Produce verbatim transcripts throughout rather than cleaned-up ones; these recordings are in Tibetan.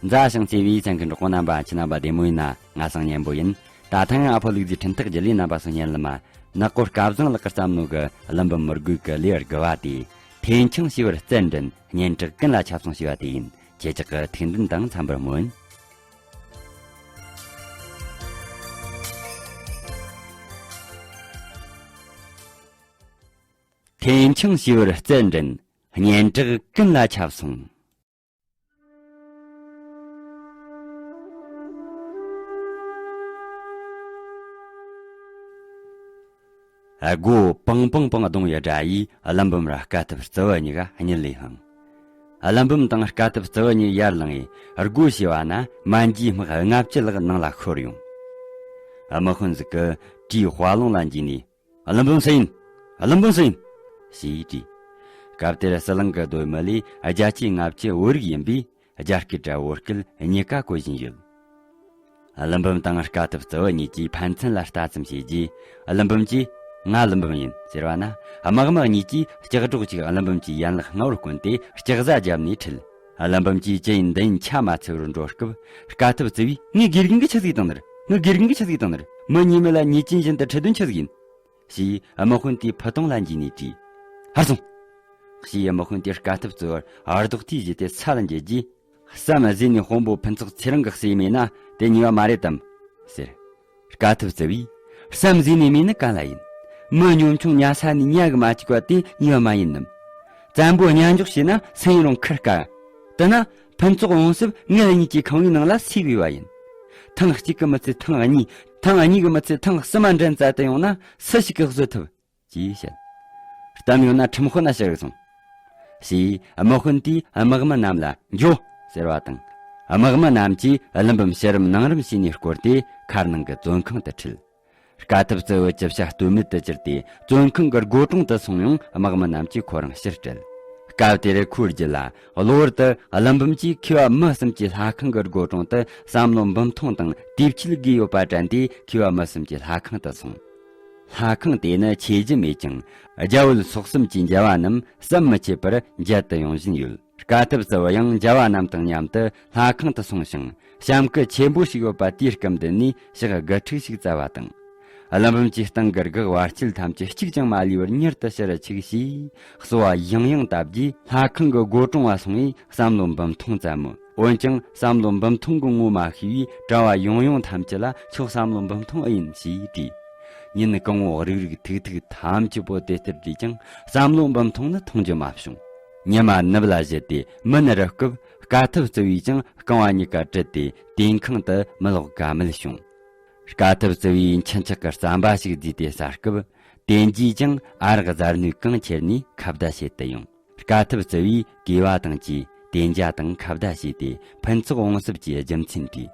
མཛའ་ཞིང་བརྩེ་བའི་གསན་མཁན་གྲོགས་པོ་རྣམ་པ། ཁྱེད་རྣམ་པ་བདེ་མོ་ཡིན་ན། ང་སང་སྙན་པོ་ཡིན། ད་ཐེངས་ཨ་ཕོ་ལུག་རྫིའི་འཕྲིན་ཐག་བརྒྱུད་ལས་རྣམ་པ་ཚོ་སྙན་ལམ་མ། ནག་པོ་སྐལ་བཟང་ལགས་ཀྱིས་བརྩམས་ནོ་གི་ཀླུ་འབུམ་མི་དགོས་གི་ལེའུ་དགུ་བ་དེ། འཐེན་འཆང་ཞེས་པར་རྩལ་འགྲན། སྙན་གྲགས་ཀུན་ལ་ཁྱབ་སོང་ཞེས་པ་དེ་ཡིན། ཁྱེད་ཅག་གི་ཐུགས་འདུན་དང་འཚམ་པར་སྨོན། འཐེན་འཆང་ཞེས་པར་རྩལ་འགྲན། སྙན་གྲགས་ཀུན་ལ་ཁྱབ་སོང་། སྒོ་པང་པང་པང་བརྡུངས་པའི་སྒྲ་ཡིས་ཀླུ་འབུམ་ར་དཀའ་ཐུབ་རྩི་བ་གཉིས་ཀ་གཉིད་ལས་ལངས། ཀླུ་འབུམ་དང་དཀའ་ཐུབ་རྩི་བ་གཉིས་ཡར་ལངས་ཡས་སྒོ་ཕྱེ་བ་ན། མན་ཇུའི་དམག་ལྔ་བཅུ་ལྷག་ནང་ལ་ཤོར་ཡོང་། དམག་དཔོན་ཟིག་གིས་གྲུའི་དཔའ་ལུང་ལ་འཇུས་ནས། ཀླུ་འབུམ་སུ་ཡིན། ཀླུ་འབུམ་སུ་ཡིན། ཞེས་དྲིས། སྐབས་དེར་ཟི་ལིང་གི་སྡོད་མི་ལས་རྒྱ་ཆེའི་ལྔ་བཅུ་བོད་རིགས་ཡིན་པས། རྒྱ་སྐད་དྲ་བོད་སྐད་གཉིས་ཀ་གོ་བཞིན་ཡོད། ཀླུ་འབུམ་དང་དཀའ་ཐུབ་རྩི་བ་གཉིས་ཀྱིས་ཕན་ཚུན་ལ་ལྟ་ཙམ་བྱས་རྗེས། ཀླུ་འབུམ་གྱིས། ང་ཀླུ་འབུམ་ཡིན་ཟེར་བ་ན། དམག་མི་གཉིས་ཀྱིས་ལྕགས་སྒྲོག་ཅིག་ཀླུ་འབུམ་གྱི་ཡན་ལག་ལྔ་བོར་བསྐོན་ཏེ་ལྕགས་ཟ་བརྒྱབ་ནས་ཁྲིད། ཀླུ་འབུམ་གྱིས་ཅི་ཡིན་འདི་ཡིན་ཆ་མ་འཚལ་བར་འགྲོ་སྐབས། དཀའ་ཐུབ་རྩི་བས། ངའི་དགེ་རྒན་གྱིས་ཆི་ཟིག་བཏང་ནི་རེད། ངའི་དགེ་རྒན་གྱིས་ཆི་ཟིག་བཏང་ནི་རེད། མི་ཉེས་མེད་ལ་ཉེས་ཅན་བཞིན་དུ་ཁྲིད་དོན་ཆི་ཟིག་ཡིན། ཞེས་དམག་དཔོན་དེའི་ཕུ་དུང་ལ་འཇུས་ནས་དྲིས། ཕར་སོང་། ཞེས་དམག་དཔོན་དེས་དཀའ་ཐུབ་རྩི་བར་རྡོག་ཐིག་བཞེས་ཏེ་ས་ལ་འགྱེལ་རྗེས། བསམ་བཟས་ནས་དཔོན་པོ་ཕུན་ཚོགས་ཚེ་རིང་གིས་གསོས་མེད་ན་དེ་ཉེས་པ་མ་རེད་དམ། ཟེར། དཀའ་ཐུབ་རྩི་བས། བསམ་བཟས་ནས་མེད་ནི་ག་ལ་ཡིན། མི་གཉོམ་ཆུང་ཉལ་ས་ནས་ཉལ་གི་མ་བཅུག་པ་དེ་ཉེས་པ་མ་ཡིན་ནམ། བཙན་པོ་གཉའ་འཇོག་བྱས་ན་སུ་ཡིན་རུང་ཁུར་དཀའ། དེ་ན་ཕུན་ཚོགས་འོང་སྲིད་ངེད་གཉིས་ཀྱི་ཁང་བའི་ནང་ལ་སུས་བོས་པ་ཡིན། ཐེངས་གཅིག་གིས་མི་ཚད་ཐེངས་གཉིས། ཐེངས་གཉིས་ཀྱིས་མི་ཚད་ཐེངས་གསུམ་མ་འགྲན་བཙལ་དུ་ཡོང་ན་སུ་ཞིག་གིས་བཟོད་ཐུབ། ཅེས་བཤད། གཏམ་ཡོད་ན་ཁྲིམས་དཔོན་ན་ཕྱིར་སོང་། ཞེས་དམག་དཔོན་དེས་དམག་མི་རྣམས་ལ་འགྱོ་ཟེར་བ་དང་། དམག་མི་རྣམས་ཀྱིས་ཀླུ་འབུམ་ཕྱི་རིམ་ནང་རིམ་བྱས་ནས་བསྐོར་ཏེ་མཁར་ནང་གི་བཙོན་ཁང་དུ་ཁྲིད། དཀའ་ཐུབ་རྩི་བ་ཅི་བྱ་གཏོལ་མེད་དུ་གྱུར་ཏེ་བཙོན་ཁང་གི་སྒོ་དྲུང་དུ་སོང་ཡང་དམག་མི་རྣམས་ཀྱིས་ཁོ་རང་ཕྱིར་བསྐྲད། སྐབས་དེར་ཁོའི་རྒྱུད་ལ་གློ་བུར་དུ་ཀླུ་འབུམ་གྱིས་མཁས་པ་མི་གསུམ་གྱི་ལྷ་ཁང་གི་སྒོ་དྲུང་དུ་བསམ་བློ་འབུམ་ཐོང་དང་དུས་ཆད་བགོས་ཡོད་པ་དྲན་ཏེ་མཁས་པ་མི་གསུམ་གྱི་ལྷ་ཁང་དུ་སོང་། ལྷ་ཁང་དེ་ནི་ཆེ་རྒྱུ་མེད་ཀྱང་རྒྱ་བོད་སོག་གསུམ་གྱི་མཇལ་བ་རྣམས་ཟམ་མི་ཆད་པར་མཇལ་དུ་ཡོང་བཞིན་ཡོད། དཀའ་ཐུབ་རྩི་བ་ཡང་མཇལ་བ་རྣམས་དང་མཉམ་དུ་ལྷ་ཁང་དུ་སོང་ཞིང་། ཤམ་སྐུ་ཆེན་པོ་ཞིག་ཡོད་པ་དེའི་སྐུ་མདུན་ནས་ཕྱག་དགུ་ཕྲུགས་ཤིག་བཙལ་བ་དང་། ཀླུ་འབུམ་གྱི་སྟེང་གི་སྒེག་བར་ཆད་ཐམས་ཅད་གཅིག་ཀྱང་མ་ལུས་པར་མྱུར་དུ་ཕྱིར་ཆིག་ཞེས། གསོལ་བ་ཡང་ཡང་བཏབ་རྗེས་ལྷ་ཁང་གི་སྒོ་དྲུང་བ་སོང་བས་བསམ་བློ་འབུམ་ཐོང་བཙལ་མོད། འོན་ཀྱང་བསམ་བློ་འབུམ་ཐོང་གི་ངོ་མ་ཤེས་པས་གྲྭ་བ་ཡོང་ཡོང་ཐམས་ཅད་ལ་ཁྱོད་བསམ་བློ་འབུམ་ཐོང་ཨེ་ཡིན་ཞེས་དྲིས། ཉིན་གང་བོ་རིག་རིག་ཐིག་ཐིག་ཐམས་ཅད་པོ་དེ་ལྟར་བྲིས་ཀྱང་བསམ་བློ་འབུམ་ཐོང་ནི་མཐོང་རྒྱུ་མ་བྱུང་། ཉི་མ་ནུབ་ལ་བཞད་དེ་མུན་རུབ་སྐབས་དཀའ་ཐུབ་རྩི་བས་ཀྱང་རྐང་བ་གཉིས་ཀ་བྲུད་དེ་དེའི་ཁང་དུ་མི་ལོག་ག་མེད་བྱུང་། དཀའ་ཐུབ་རྩི་བས་འཕྱི་འཁྱག་གི་རྩམ་པ་ཞིག་བརྫིས་ཏེ་ཟ་སྐབས། དེ་རྗེས་ཀྱང་ཨ་རག་གཟར་སྣོད་གང་ཁྱེར་ནས་ཁ་བརྡ་བྱེད་དུ་ཡོང་། དཀའ་ཐུབ་རྩི་བས་གུས་པ་དང་བཅས་དེ་འཇའ་དང་ཁ་བརྡ་བྱས་ཏེ་ཕུན་ཚོགས་འོང་སྲིད་ཀྱི་རྒྱུ་མཚན་དྲིས།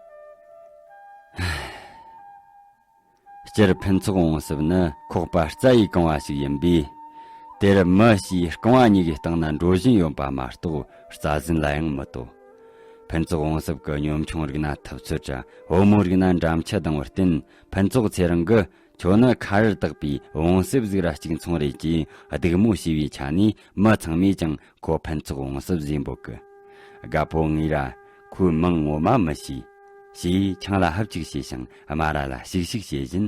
སྤྱིར་ཕུན་ཚོགས་འོང་སྲིད་ནི་ཁོག་པ་རྩྭ་ཡིས་གང་བ་ཞིག་ཡིན་པས། དེར་མི་ཞེས་རྐང་བ་གཉིས་ཀྱི་སྟེང་ན་འགྲོ་བཞིན་ཡོད་པ་མ་གཏོགས་རྩྭ་ཟན་ལ་ཡང་མི་ལྟོས། ཕུན་ཚོགས་འོང་སྲིད་ཀྱི་གཉོམ་ཆུང་རིགས་ན་ཐུབ་ཚོད་ར་བུ་མོ་རིགས་ན་འགྲམ་ཆུ་ལྡང་བར་བརྟེན། ཕུན་ཚོགས་ཚེ་རིང་གིས་ཁྱོད་ནི་ཁ་རུ་དག་པའི་འོང་སྲིད་ཟིག་ར་གཅིག་མཚུངས་རེད་ཅེས་སྡིགས་མོ་བྱས་པའི་ཆ་ནས་མི་ཚང་མས་ཀྱང་ཁོ་ཕུན་ཚོགས་འོང་སྲིད་ཟེར་འབོད་གི། རྒད་པོ་ངས་ར་ཁོའི་མིང་ངོ་མ་མི་ཤེས། ཞེས་ཆང་ལ་ཧབ་ཅིག་བྱས་ཤིང་དམའ་ར་ལ་ཤིག་ཤིག་བྱེད་བཞིན།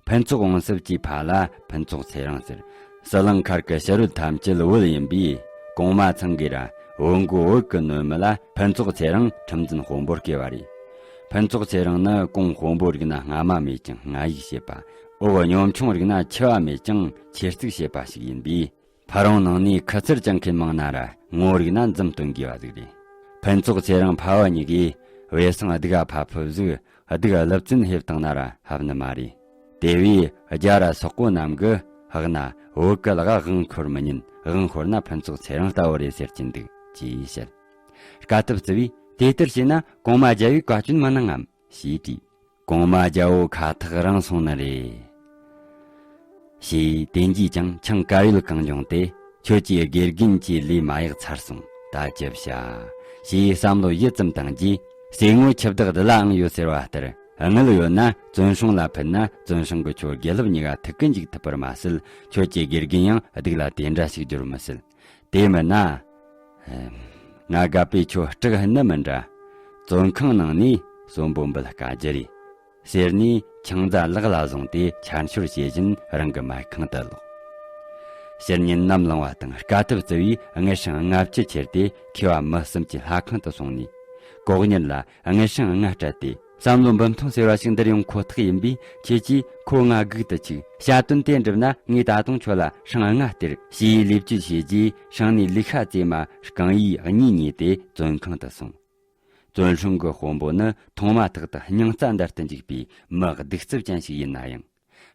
ཕུན་ཚོགས་འོང་སྲིད་ཀྱི་ཕ་ལ་ཕུན་ཚོགས་ཚེ་རིང་ཟེར། ཟི་ལིང་མཁར་གྱི་ཕྱི་རོལ་ཐམས་ཅད་བོད་ཡིན་པས། གོང་མ་ཚང་གིས་ར་བོད་མགོ་བོད་ཀྱི་ནོར་མི་ལ་ཕུན་ཚོགས་ཚེ་རིང་ཁྲིམས་འཛིན་དཔོན་པོར་བསྐོས་པ་རེད། ཕུན་ཚོགས་ཚེ་རིང་ནི་གོང་དཔོན་པོ་རིགས་ན་སྔ་མ་མེད་ཀྱང་སྔ་ཡིག་བྱེད་པ། འོག་གཉོམ་ཆུང་རིགས་ན་ཆེ་བ་མེད་ཀྱང་ཆེ་གཙིགས་བྱེད་པ་ཞིག་ཡིན་པས། ཕ་རོང་ནང་ནས་ཁུ་ཚུར་བཅང་མཁན་མང་ན་ར་ངོ་རིགས་ན་འཛུམ་སྟོན་དགོས་པ་ཟིག་རེད། ཕུན་ཚོགས་ཚེ་རིང་ཕ་བུ་གཉིས་ཀས་བེ་སང་སྡུག་ག་ཕ་ཕུབ་ཟིག་སྡུག་ག་ལབ་ཙིན་ཧེབ་བཏང་ན་ར་ཧབ་ནི་མ་རེད། དེ་བས་རྒྱ་ར་སོག་པོ་རྣམས་ཀྱིས་ཧག་ན་བོད་ཀྱི་ལག་དབང་ཤོར་མི་ཉན། དབང་ཤོར་ན་ཕུན་ཚོགས་ཚེ་རིང་ལྟ་བུ་རེད་ཟེར་གྱིན་འདུག་ཅེས་བཤད། དཀའ་ཐུབ་རྩི་བས་དེ་ལྟར་བྱས་ན་གོང་མ་རྒྱལ་བའི་བཀའ་བཀྱོན་མི་གནང་ངམ་ཞེས་དྲིས། གོང་མ་རྒྱལ་བོ་ཁ་ཐག་རིང་སོང་ནི་རེད། ཞེས་དེ་འཇིས་ཀྱང་ཆང་དཀར་ཡོལ་གང་བྱུང་སྟེ། ཁྱོད་ཀྱི་དགེ་རྒན་གྱི་ལས་མ་ཡག་ཚར་སོང་། ད་ཅི་བྱ། ཞེས་བསམ་བློ་ཡུད་ཙམ་བཏང་རྗེས། ཟས་ངོ་ཆུ་བདག་འདི་ལའང་ཡོད་ཟེར་བ་ལྟར། དངུལ་ཡོད་ན་བཙོན་སྲུང་ལ་ཕུལ་ན་བཙོན་སྲུང་གིས་ཁྱོད་དགེ་སློབ་གཉིས་ཀ་ཐུག་གི་འཇུག་ཐུབ་པར་མ་ཟད། ཁྱོད་ཀྱི་དགེ་རྒན་ཡང་སྡུག་ལ་དེ་འདྲ་ཞིག་འགྱུར་མི་སྲིད། དེ་མིན་ན། ང་དགའ་པས་ཁྱོད་སྐྲག་ཧིན་ནི་མིན་འདྲ། བཙོན་ཁང་ནང་ནས་གསོན་པོ་འབུལ་དཀའ་རྒྱུ་རེད། ཟེར་ནས་ཆང་རྫ་ལག་ལ་བཟུང་སྟེ་ཆར་ཆུར་བྱེད་བཞིན་རང་གི་མལ་ཁང་དུ་ལོག་ཕྱི་ཉིན་ནམ་ལངས་པ་དང་དཀའ་ཐུབ་བརྩི་བས་དངུལ་སྲང་ལྔ་བཅུ་ཁྱེར་ཏེ་མཁས་པ་མི་གསུམ་གྱི་ལྷ་ཁང་དུ་སོང་ནས། ལྐོག་ཉར་ལ་དངུལ་སྲང་ལྔ་སྤྲད་དེ། བསམ་བློ་འབུམ་ཐོང་ཟེར་བ་ཞིག་འདིར་ཡོང་ཁོ་ཐག་ཡིན་པས། ཁྱེད་ཀྱིས་ཁོ་ང་སྒུག་ཏུ་ཆུག་བཤད་དོན་དེ་འགྲུབ་ན་ངས་ད་དུང་ཁྱོད་ལ་སྲང་ལྔ་སྟེར། ཞེས་ལས་བཅོལ་བྱས་རྗེས་སྲང་ནས་ལུག་ཤ་བཙེམས་མ་རྐང་ཡིས་གཉིས་ཉོས་ཏེ་བཙོན་ཁང་དུ་སོང་། བཙོན་སྲུང་གི་དཔོན་པོ་ནི་མཐོང་མ་ཐག་ཏུ་སྙིང་རྩ་འདར་དུ་འཇུག་པའི་མི་གདུག་རྩུབ་ཅན་ཞིག་ཡིན་ན་ཡང་།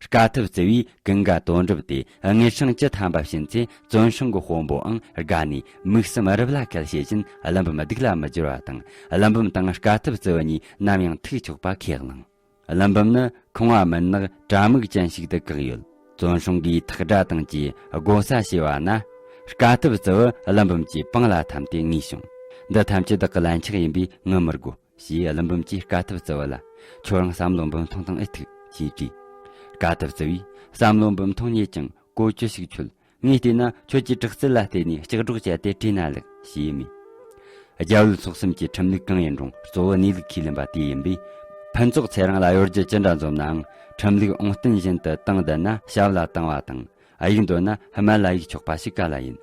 དཀའ་ཐུབ་བརྩི་བས་ཀུན་དགའ་དོན་གྲུབ་དེ་དངུལ་སྲང་བཅུ་ཐམ་པ་བྱིན་ཚེ། བཙོན་སྲུང་གི་དཔོན་པོའང་དགའ་ནས་མིག་གསུམ་རུབ་ལ་བསྐལ་བྱེད་བཞིན་ཀླུ་འབུམ་སྡིག་ལ་མི་སྦྱོར་བ་དང་། ཀླུ་འབུམ་དང་དཀའ་ཐུབ་བརྩི་བ་གཉིས་ནམ་ཡང་ཐུག་ཆོག་པ་ཁས་བླངས། ཀླུ་འབུམ་ནི་ཁང་བ་མུན་ནག་དྲ་མིག་ཅན་ཞིག་ཏུ་བཀག་ཡོད། བཙོན་སྲུང་གིས་ཐག་སྒྲ་དང་བཅས་སྒོ་ས་ཕྱེ་བ་ན། དཀའ་ཐུབ་བརྩི་བ་ཀླུ་འབུམ་གྱི་པང་ལ་འཐམས་ཏེ་ངུས་བྱུང་། འདི་ཐམས་ཅད་བདག་གི་ལན་ཆགས་ཡིན་པས་ངུ་མི་དགོ། ཞེས་ཀླུ་འབུམ་གྱིས་དཀའ་ཐུབ་བརྩི་བ་ལ། ཁྱོད་རང་བསམ་བློ་འབུམ་ཐོང་དང་ཨེ་ཐུག་ཅེས་དྲིས། དཀའ་ཐུབ་བརྩི་བས་བསམ་བློ་འབུམ་ཐོང་ཉིད་ཀྱང་གོ་ཅི་ཞིག་ཆོད། ངས་བལྟས་ན་ཁྱོད་ཀྱིས་དྲག་རྩལ་ལ་བརྟེན་ནས་ལྕགས་སྒྲོག་བཅད་དེ་བྲོས་ན་ལེགས་ཞེས་སྨྲས། རྒྱལ་བུ་ཚོགས་གསུམ་གྱི་ཁྲིམས་ལུགས་གང་ཡིན་རུང་གཙོ་བོ་གནས་ལུགས་ཁས་ལེན་པ་དེ་ཡིན་པས། ཕུན་ཚོགས་ཚེ་རིང་ལ་གཡོ་སྒྱུ་ཅི་འདྲ་འཛོམས་ནའང་ཁྲིམས་ལུགས་ཨོང་བསྟན་བཞིན་དུ་བཏང་བསྡད་ན་ཞབས་ལ་བཏང་བ་དང་། གཡུག་འདོད་ན་སྨད་ལ་གཡུག་ཆོག་པ་ཞིག་ག་ལ་ཡིན།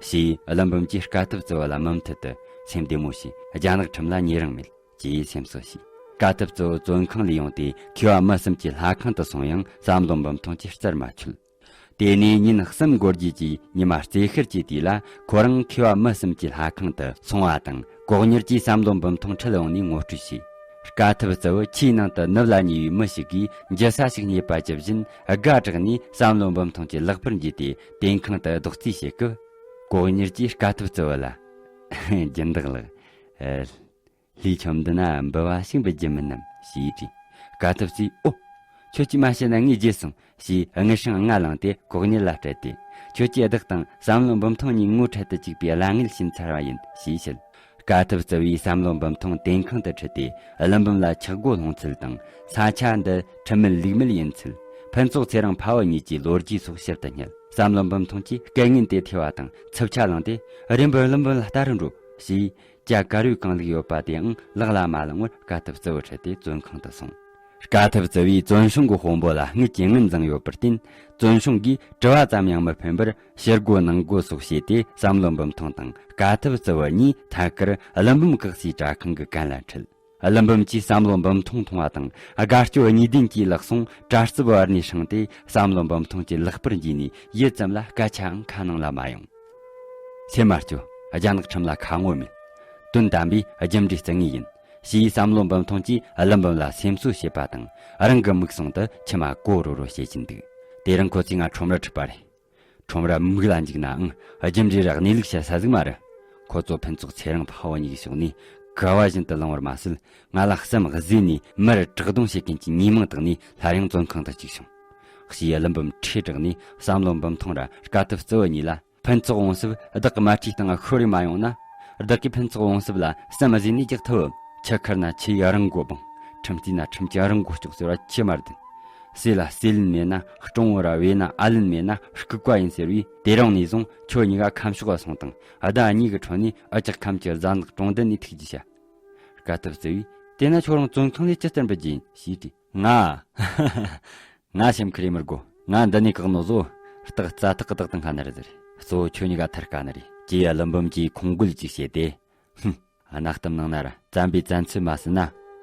ཞེས་ཀླུ་འབུམ་གྱིས་དཀའ་ཐུབ་བརྩི་བ་ལ་མུ་མཐུད་དུ་སེམས་བདེ་མོ་བྱས། རྒྱ་ནག་ཁྲིམས་ལ་ཉེ་རིང་མེད་ཅེས་སེམས་གསོ་བྱས། དཀའ་ཐུབ་བརྩི་བ་བཙོན་ཁང་ལས་ཡོང་སྟེ་མཁས་པ་མི་གསུམ་གྱི་ལྷ་ཁང་དུ་སོང་ཡང་བསམ་བློ་འབུམ་ཐོང་གིས་རྩར་མ་ཆོད། དེ་ནས་ཉིན་གསུམ་འགོར་རྗེས་ཀྱི་ཉི་མ་རྩེ་ཤར་གྱི་དུས་ལ་ཁོ་རང་མཁས་པ་མི་གསུམ་གྱི་ལྷ་ཁང་དུ་སོང་བ་དང་། ལྐོག་ཉར་གྱིས་བསམ་བློ་འབུམ་ཐོང་ཁྲིད་འོང་ནས་ངོ་སྤྲོད་བྱས། དཀའ་ཐུབ་བརྩི་བ་ཆུའི་ནང་དུ་ནུབ་ལ་ཉེ་བའི་མི་ཞིག་གིས་འཇུ་ས་ཞིག་རྙེད་པ་ཇི་བཞིན་དགའ་དྲགས་ནས་བསམ་བློ་འབུམ་ཐོང་གི་ལག་པར་འཇུས་ཏེ་དེང་ཁང་དུ་རྡོག་རྩིས་བྱེད་སྐབས། ལྐོག་ཉར་གྱིས་དཀའ་ཐུབ་བརྩི་བ་ལ། སྦྱིན་བདག་ལགས། ཨེ། ལྷའི་ཆོས་འདི་ན་འབུལ་བ་ཞིག་འབུལ་རྒྱུ་མིན་ནམ་ཞེས་དྲིས། དཀའ་ཐུབ་བརྩིས། ཨོ། ཁྱོད་ཀྱིས་མ་བཤད་ན་ངས་བརྗེད་སོང་ཞེས་དངུལ་སྲང་ལྔ་བླངས་ཏེ་ལྐོག་ཉར་ལ་སྤྲད་དེ། ཁྱོད་ཀྱིས་བདག་དང་བསམ་བློ་འབུམ་ཐོང་གཉིས་ངོ་འཕྲད་དུ་བཅུག་པའི་གླ་དངུལ་བྱིན་ཚར་བ་ཡིན་ཞེས་བཤད། དཀའ་ཐུབ་བརྩི་བས་བསམ་བློ་འབུམ་ཐོང་དེང་ཁང་དུ་ཁྲིད་དེ་ཀླུ་འབུམ་ལ་ཆག་སྒོ་སློང་ཚུལ་དང་། ས་ཆ་འདི་ཁྲིམས་མེད་ལུགས་མེད་ཡིན་ཚུལ། ཕུན་ཚོགས་ཚེ་རིང་ཕ་བུ་གཉིས་ཀྱི་ལོ་རྒྱུས་སོགས་ཞིབ་ཏུ་བསྙད། བསམ་བློ་འབུམ་ཐོང་གིས་སྐད་ངན་དེ་ཐོས་པ་དང་འཚུབ་ཆ་ལངས་ཏེ། རེད་འབུམ། ཀླུ་འབུམ་ལ་ལྟ་རུ་འགྲོ་ཞེས། ཇ་དཀར་ཡོལ་གང་ལུགས་ཡོད་པ་དེའང་ལག་ལ་མ་བླངས་པར་དཀའ་ཐུབ་བརྩི་བ་ཁྲིད་དེ་བཙོན་ཁང་དུ་སོང་། དཀའ་ཐུབ་བརྩི་བས་བཙོན་སྲུང་གི་དཔོན་པོ་ལ་དངུལ་གྱི་ངན་བཟང་ཡོད་པར་བརྟེན། བཙོན་སྲུང་གིས་དྲི་བ་ཙམ་ཡང་མི་ཕན་པར་ཕྱིར་རྒོལ་ནང་རྒོལ་སོགས་བྱས་ཏེ་བསམ་བློ་འབུམ་ཐོང་དང་དཀའ་ཐུབ་བརྩི་བ་གཉིས་ཐད་ཀར་ཀླུ་འབུམ་བཀག་སའི་དྲ་ཁང་གི་གན་ལ་ཁྲིད། ཀླུ་འབུམ་གྱིས་བསམ་བློ་འབུམ་ཐོང་མཐོང་བ་དང་དགའ་སྐྱོ་གཉིས་ལྡན་གྱིས་ལག་ཟུང་དྲ་རྩུབ་བར་ནས་བསྲིངས་ཏེ་བསམ་བློ་འབུམ་ཐོང་གི་ལག་པར་འཇུས་ནས་ཡུད་ཙམ་ལ་སྐད་ཆའང་ཁ་ནང་ལ་མ་ཡོང་། སེམས་མ་སྐྱོ། རྒྱ་ནག་ཁྲིམས་ལ་ཁ་ངོ་མེད། དོན་དམ་པའི་རྒྱུ་འབྲས་བརྩི་ངེས་ཡིན། ཞེས་བསམ་བློ་འབུམ་ཐོང་གིས་ཀླུ་འབུམ་ལ་སེམས་གསོ་བྱེད་པ་དང་། རང་གི་མིག་ཟུང་དུ་མཆི་མ་གོ་རོ་རོ་བྱེད་ཀྱིན་འདུག་དེ་རིང་ཁོ་ཚོས་ང་ཁྲོམ་ར་ཁྲིད་པ་རེད། ཁྲོམ་ར་མིག་ལ་འཇིགས་ནའང་རྒྱུ་འབྲས་ར་གནས་ལུགས་བཤད་ས་ཟིག་མ་རེད། ཁོ་ཚོ་ཕུན་ཚོགས་ཚེ་རིང་ཕ་བུ་གཉིས་ཀྱི་ཕྱོགས་ནས་དགའ་བ་བཞིན་དུ་ལངས་པར་མ་ཟད། ང་ལ་བསམ་གཟས་ནས་མར་དྲག་རྡུང་བྱེད་མཁན་གྱི་ཉེས་མིང་བཏགས་ནས་སླར་ཡང་བཙོན་ཁང་དུ་བཅུག་བྱུང་། ཞེས་ཀླུ་འབུམ་ཁྲོས་དྲགས་ནས་བསམ་བློ་འབུམ་ཐོང་ར་དཀའ་ཐུབ་བརྩི་བ་གཉིས་ལ། ཕུན་ཚོགས་འོང་སྲིད་བདག་གི་མལ་ཁྲིའི་སྟེང་ཤོར་རེ་མ་ཡོང་ན། བདག་གིས་ཕུན་ཚོགས་འོང་སྲིད་ལ་བསམ་གཟས་ནས་རྒྱག་ཐུབ། ཆུ་ཁར་ན་ཆུ་ཡི་རང་མགོ་སྦངས། ཁྲིམས་རྩིས་ན་ཁྲིམས་ཀྱི་རང་མགོ་གཅོག་ཟེར་བ་ཅི་མ་བདེན། སྲས་ལ་སྲས་ལན་མེད་ན་སྤྲང་བོ་ར། བས་ན་ཨ་ལན་མེད་ན་ལྐུགས་པ་ཡིན་ཟེར་བས། དེ་རིང་ནས་བཟུང་ཁྱོད་གཉིས་ཀ་ཁམས་ཕྱོགས་ལ་སོང་དང་། ཟླ་གཉིས་ཀྱི་ཁྲོད་ནས་འུ་ཅག་ཁམས་ཀྱི་ཟླ་ནག་གྲོང་རྡལ་ནས་ཐུག་རྒྱུ་བྱ། དཀའ་ཐུབ་བརྩི་བས། དེ་ན་ཁྱོད་རང་བཙོན་ཁང་ལས་ཇི་ལྟར་འབུད་རྒྱུ་ཡིན་ཞེས་དྲིས། ང་། ང་སེམས་ཁུར་རེ་མི་དགོ། ང་འདི་ནས་བཀག་ནོ་བཟོ། རྟགས་རྩ་ཐག་གི་བཏགས་བཏང་ཁ་ན་རེ་ཟེར། གཙོ་བོ་ཁྱོད་གཉིས་ཀ་ཐར་དཀའ་ནི་རེད། ཅེས་ཀླུ་འབུམ་གྱིས་ཁོང་རྒོལ་ཅིག་བྱས་ཏེ། ཧུམ། གནའ་གཏམ་ནང་ན་ར་བཙན་པོའི་བཙན་ཚུལ་མ་ཟིན་ན།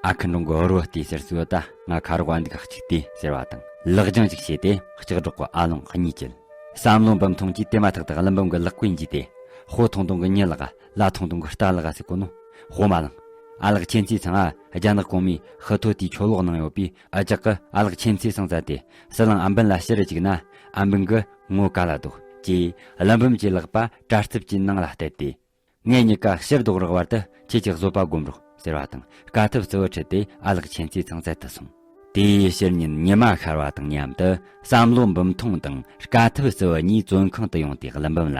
ཨ་ཁུ་འབྲོང་གི་རོ་བལྟས་ཟེར་སྲིད་ད། ང་ཁ་རོག་ཨ་འདུག་གཅིག་དེ་ཟེར་བ་དང་། ལག་རྒྱང་ཅིག་བྱས་ཏེ་ལྕགས་སྒྲོག་གི་ཨ་ལོང་གཉིས་བཅད། བསམ་བློ་འབུམ་ཐོང་གིས་དེ་མ་ཐག་ཏུ་ཀླུ་འབུམ་གྱི་ལག་པས་འཇུས་ཏེ། ཕོ་ཐུང་ཐུང་གི་མྱི་ལག་ག་ལ་ཐུང་ཐུང་གི་རྟ་ལག་ག་ཟེར་གོ་ནོ། ཕོ་མ་ལང་། ཨ་ལགས་ཁྱེད་ཚོའི་ཚང་ང་རྒྱ་ནག་གོང་མའི་ཧུ་ཐོ་ཏིའི་ཆོ་ལོག་གནང་ཡོད་པས། ཨ་ཅག་གི་ཨ་ལགས་ཁྱེད་ཚོའི་ཚང་མཛད་དེ་ཟི་ལིང་ཨམ་བན་ལ་ཕྱིར་བཅུག་ན། ཨམ་བན་གི་ངོ་ག་ལ་ལྡོག་ཅེས་ཀླུ་འབུམ་གྱི་ལག་པ་དྲ་རྩུབ་ཀྱི་ནང་ལ་གཏད་དེ། ངེད་གཉིས་ཀ་ཕྱིར་ལྡོག་རག་བར་དུ་ཁྱེད་ཀྱི་བཟོད་པ་སྒོམ་རོགས་ཟེར་བ་དང་། དཀའ་ཐུབ་བརྩི་བ་ཁྲིད་དེ་ཨ་ལགས་ཁྱེད་ཚོའི་ཚང་མཛད་དུ་སོང་། དེའི་ཕྱི་ཉིན་ཉི་མ་ཤར་བ་དང་མཉམ་དུ་བསམ་བློ་འབུམ་ཐོང་དང་དཀའ་ཐུབ་བརྩི་བ་གཉིས་བཙོན་ཁང་དུ་ཡོང་སྟེ་ཀླུ་འབུམ་ལ།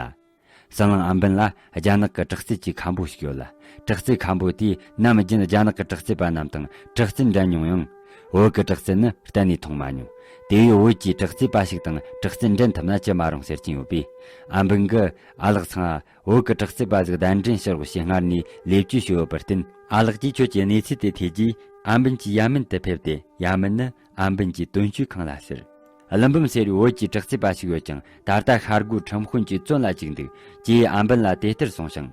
ཟི་ལིང་ཨམ་བན་ལ་རྒྱ་ནག་གི་དྲག་རྩལ་གྱི་མཁན་པོ་ཞིག་ཡོད་ལ། དྲག་རྩལ་མཁན་པོ་དེས་ནམ་རྒྱུན་རྒྱ་ནག་གི་དྲག་རྩལ་པ་རྣམས་དང་དྲག་རྩལ་འགྲན་མྱོང་ཡང་ བོད་ཀྱི་དྲག་རྩལ་ནི་གཏན་ནས་མཐོང་མ་མྱོང་། དེ་བས་བོད་ཀྱི་དྲག་རྩལ་པ་ཞིག་དང་དྲག་རྩལ་འགྲན་ཐུབ་ན་ཅི་མ་རུང་ཟེར་གྱིན་ཡོད་པས། ཨ་འབུན་གྱིས་ཨ་ལགས་ཚང་ང་བོད་ཀྱི་དྲག་རྩལ་པ་ཟིག་གདན་འདྲེན་ཞུ་རོགས་ཞེས་སྔར་ནས་ལས་བཅོལ་ཞུས་ཡོད་པར་བརྟེན། ཨ་ལགས་ཀྱིས་ཁྱོད་ཀྱི་གནས་ཚུལ་དེ་ཐོས་རྗེས། ཨ་འབུན་གྱི་ཡ་མན་དུ་ཕེབས་ཏེ། ཡ་མན་ནི་ཨ་འབུན་གྱི་དོན་གཅོད་ཁང་ལ་ཟེར། ཀླུ་འབུམ་ཟེར་བའི་བོད་ཀྱི་དྲག་རྩལ་པ་ཞིག་ཡོད་ཀྱང་། ད་ལྟ་ཤར་སྒོའི་ཁྲིམས་དཔོན་གྱི་བཙོན་ལ་བཅུག་འདུག་ཅེས་ཨ་འབུན་ལ་དེ་ལྟར་གསུངས་ཤིང་།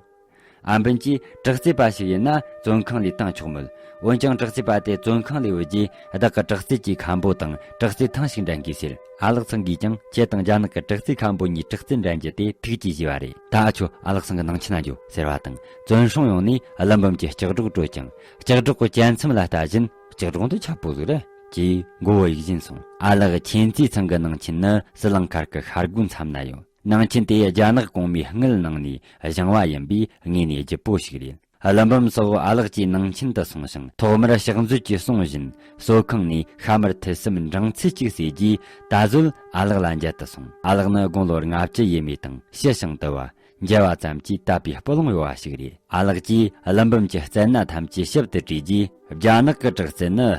ཨ་འབུན་གྱིས་དྲག་རྩལ་པ་ཞིག་ཡིན་ན་བཙོན་ཁང་ལས་བཏང་ཆོག་མོད། འོན་ཀྱང་དྲག་རྩལ་པ་དེ་བཙོན་ཁང་ལས་བུད་རྗེས། བདག་གི་དྲག་རྩལ་གྱི་མཁན་པོ་དང་དྲག་རྩལ་ཐང་ཞིག་འགྲན་དགོས་ཟེར། ཨ་ལགས་ཚང་གིས་ཀྱང་ཁྱེད་དང་རྒྱ་ནག་གི་དྲག་རྩལ་མཁན་པོ་གཉིས་དྲག་རྩལ་འགྲན་རྒྱུ་དེ་ཐུགས་ཀྱིས་བཞེས་པ་རེད། ད་ཨ་ཆོ་ཨ་ལགས་ཚང་གི་ནང་ཆེན་ན་འགྱོ་ཟེར་བ་དང་། བཙོན་སྲུང་ཡོང་ནས་ཀླུ་འབུམ་གྱི་ལྕགས་སྒྲོག་དཀྲོལ་ཀྱང་། ལྕགས་སྒྲོག་གི་བཅད་མཚམས་ལ་ལྟ་བཞིན། ལྕགས་སྒྲོག་འདི་ཆག་པོ་ཟིག་རེད། ཅེས་མགོ་བོ་གཡུག་བཞིན་སོང་། ཨ་ལགས་མཁྱེན་བརྩེ་ཚང་གི་ནང་ཆེན་ནི་ཟི་ལིང་མཁར་གྱི་ཤར་སྒོའི་མཚམས་ན་ཡོད། ནང་ཆེན་དེ་རྒྱ་ནག་གོང་མའི་དངུལ་ནང་ནས་བཞེངས་པ་ཡིན་པས་དངོས་ནས་ལྗིད་པོ་ཞིག་རེད། ཀླུ་འབུམ་སོགས་ཨ་ལགས་ཀྱི་ནང་ཆེན་དུ་སོང་ཞིང་། ཐོག་མར་ཕྱག་མཛོད་ཀྱི་སྲུང་བཞིན། གསོལ་ཁང་ནས་ཤ་མར་ཐུད་གསུམ་འབྲིང་ཚད་ཅིག་ཟོས་རྗེས། ད་གཟོད་ཨ་ལགས་ལ་མཇལ་དུ་སོང་། ཨ་ལགས་ནི་དགུང་ལོ་ལྔ་བཅུ་ཡས་མས་དང་། ཞི་ཞིང་དུལ་བ། མཇལ་བ་ཙམ་གྱིས་དད་པའི་སྤུ་ལོང་གཡོ་བ་ཞིག་རེད། ཨ་ལགས་ཀྱིས་ཀླུ་འབུམ་གྱི་སྩལ་སྣ་ཐམས་ཅད་ཞིབ་ཏུ་དྲིས་རྗེས། རྒྱ་ནག་གི་དྲག་རྩལ་ནི་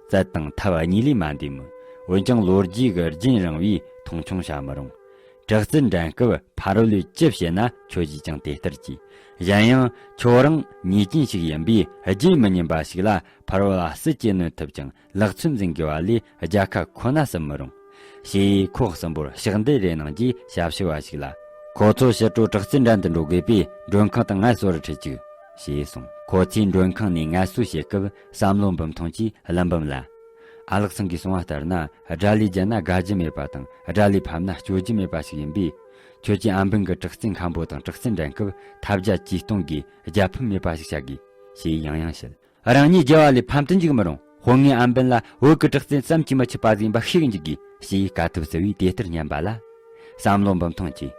རྩལ་དང་ཐབས་གཉིས་ལས་མ་འདས་མོད། འོན་ཀྱང་ལོ་རྒྱུས་ཀྱི་རྒྱུན་རིང་བས་མཐོང་ཆུང་བྱ་མི་རུང་། དྲག་རྩལ་འགྲན་སྐབས་ཕ་རོལ་ལས་ཅི་བཤད་ན་ཁྱོད་ཀྱིས་ཀྱང་དེ་ལྟར་གྱིས། གཞན་ཡང་ཁྱོད་རང་ཉེས་ཅན་ཞིག་ཡིན་པས། རྗེས་མི་ཉན་པ་ཞིག་ལ་ཕ་རོལ་ལ་སྲིད་ཀྱིས་གནོད་ཐུབ་ཅིང་། ལག་ཚོད་འཛིན་དགོས་པ་ལས་རྒྱལ་ཁ་ཁོ་ན་ཟིན་མི་རུང་། ཞེས་ཁོ་གསུམ་པོར་ཕྱག་འདེབས་རེ་གནང་རྗེས། ཞབས་ཕྱི་བ་ཞིག་ལ། ཁོ་ཚོ་ཕྱི་དྲོ་དྲག་རྩལ་འགྲན་དུ་འགྲོ་དགོས་པས། མགྲོན་ཁང་དུ་ངལ་གསོ་རུ་ཁྲིད་ཅིག་ཞེས་གསུངས། ཁོ་ཚོས་མགྲོན་ཁང་ནས་ངལ་གསོ་བྱེད་སྐབས། བསམ་བློ་འབུམ་ཐོང་གིས་ཀླུ་འབུམ་ལ། ཨ་ལགས་ཚང་གིས་གསུངས་པ་ལྟར་ན། དགྲ་ལུས་བརྒྱབ་ན་དགའ་རྒྱུ་མེད་པ་དང་། དགྲ་ལུས་ཕམ་ན་སྐྱོ་རྒྱུ་མེད་པ་ཞིག་ཡིན་པས། ཁྱོད་ཀྱིས་ཨ་འབུན་གྱི་དྲག་རྩལ་མཁན་པོ་དང་དྲག་རྩལ་འགྲན་སྐབས་ཐབས་བརྒྱ་ཇུས་སྟོང་གིས་རྒྱལ་ཕམ་མེད་པ་ཞིག་བྱ་དགོས། ཞེས་ཡང་ཡང་བཤད། རང་ཉིད་རྒྱལ་བ་ལས་ཕམ་དུ་འཇུག་མི་རུང་། དཔོན་ངའི་ཨ་འབུན་ལ་བོད་ཀྱི་དྲག་རྩལ་བསམ་གྱིས་མི་ཁྱབ་པ་ཟིག་ཡིན་པ་ཤེས་གི་འཇུག་དགོས། ཞེས་དཀའ་ཐུབ་ཟེར་བས་དེ་ལྟར་སྙམ་པ་ལ། བསམ་བློ་འབུམ་ཐོང་གིས།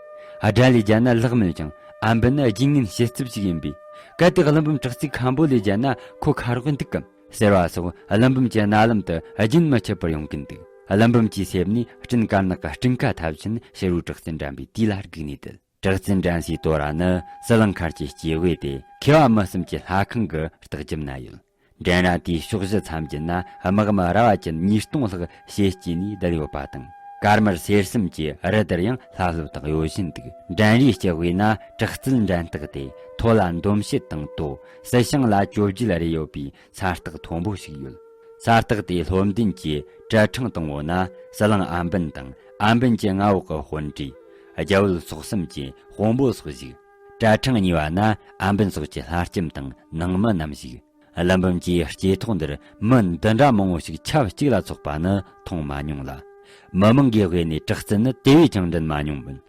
དགྲ་ལུས་བརྒྱབ་ན་ལག་མེད་ཀྱང་། ཨ་འབུན་ནི་རྒྱུས་ངན་ཞི་རྩུབ་ཞིག་ཡིན་པས། གལ་ཏེ་ཀླུ་འབུམ་དྲག་རྩལ་མཁན་པོ་ལས་བརྒྱབ་ན་ཁོ་ཁ་རོག་འདུག་གམ། ཟེར་བ་སོགས་ཀླུ་འབུམ་གྱི་རྣ་ལམ་དུ་རྒྱུན་མི་ཆད་པར་ཡོང་གིན་འདུག་ཀླུ་འབུམ་གྱི་སེམས་ནས་སྤྲིན་དཀར་ནག་གི་སྤྲིན་ཁ་འཐབ་བཞིན་ཕྱི་རུ་དྲག་རྩལ་འགྲན་པའི་དུས་ལ་སྒུག་ནས་བསྡད། དྲག་རྩལ་འགྲན་སའི་དོ་ར་ནི་ཟི་ལིང་མཁར་གྱི་སྐྱེ་དབས་ཏེ། མཁས་པ་མི་གསུམ་གྱི་ལྷ་ཁང་གི་ལྟག་རྒྱབ་ན་ཡོད། འགྲན་ར་དེའི་ཕྱོགས་བཞི་མཚམས་བརྒྱད་ན་དམག་མི་ར་བ་ཅན་ཉིས་སྟོང་ལྷག་ཞེ་གཅིག་ནས་བསྡད་ཡོད་པ་དང་། དཀར་དམར་སེར་གསུམ་གྱི་རི་དེར་ཡང་ལྷབ་ལྷུབ་དང་གཡོ་བཞིན་འདུག་འགྲན་རའི་སྐྱེ་དབས་ན་དྲག་རྩལ་འགྲན་སྟེགས་ཏེ། མཐོ་ལ་འདོམ་བྱེད་དང་དོ། སྲིད་ཞིང་ལ་བཅོ་བརྒྱད་རེ་ཡོད་པའི་ས་སྟེགས་མཐོན་པོ་ཞིག་ཡོད། ས་སྟེགས་དེའི་ལྷོ་མདུན་གྱི་གྲལ་ཕྲེང་དང་པོ་ན་ཟི་ལིང་ཨམ་བན་དང་ཨམ་བན་གྱི་མངའ་འོག་གི་དཔོན་བྲིས། རྒྱ་བོད་སོག་གསུམ་གྱི་དཔོན་པོ་སོགས་བཞུགས། གྲལ་ཕྲེང་གཉིས་པ་ན་ཨམ་བན་སོགས་ཀྱི་ལྷ་ལྕམ་དང་ནང་མི་རྣམས་བཞུགས། ཀླུ་འབུམ་གྱིས་སྐྱེ་ཐོག་འདིར་མི་འདི་འདྲ་མང་བོ་ཞིག་ཆབས་གཅིག་ལ་ཚོགས་པ་ནི་མཐོང་མ་མྱོང་ལ། མི་མང་གི་དབུས་ནས་དྲག་རྩལ་ནི་དེ་བས་ཀྱང་འགྲན་མ་མྱོང་མོད།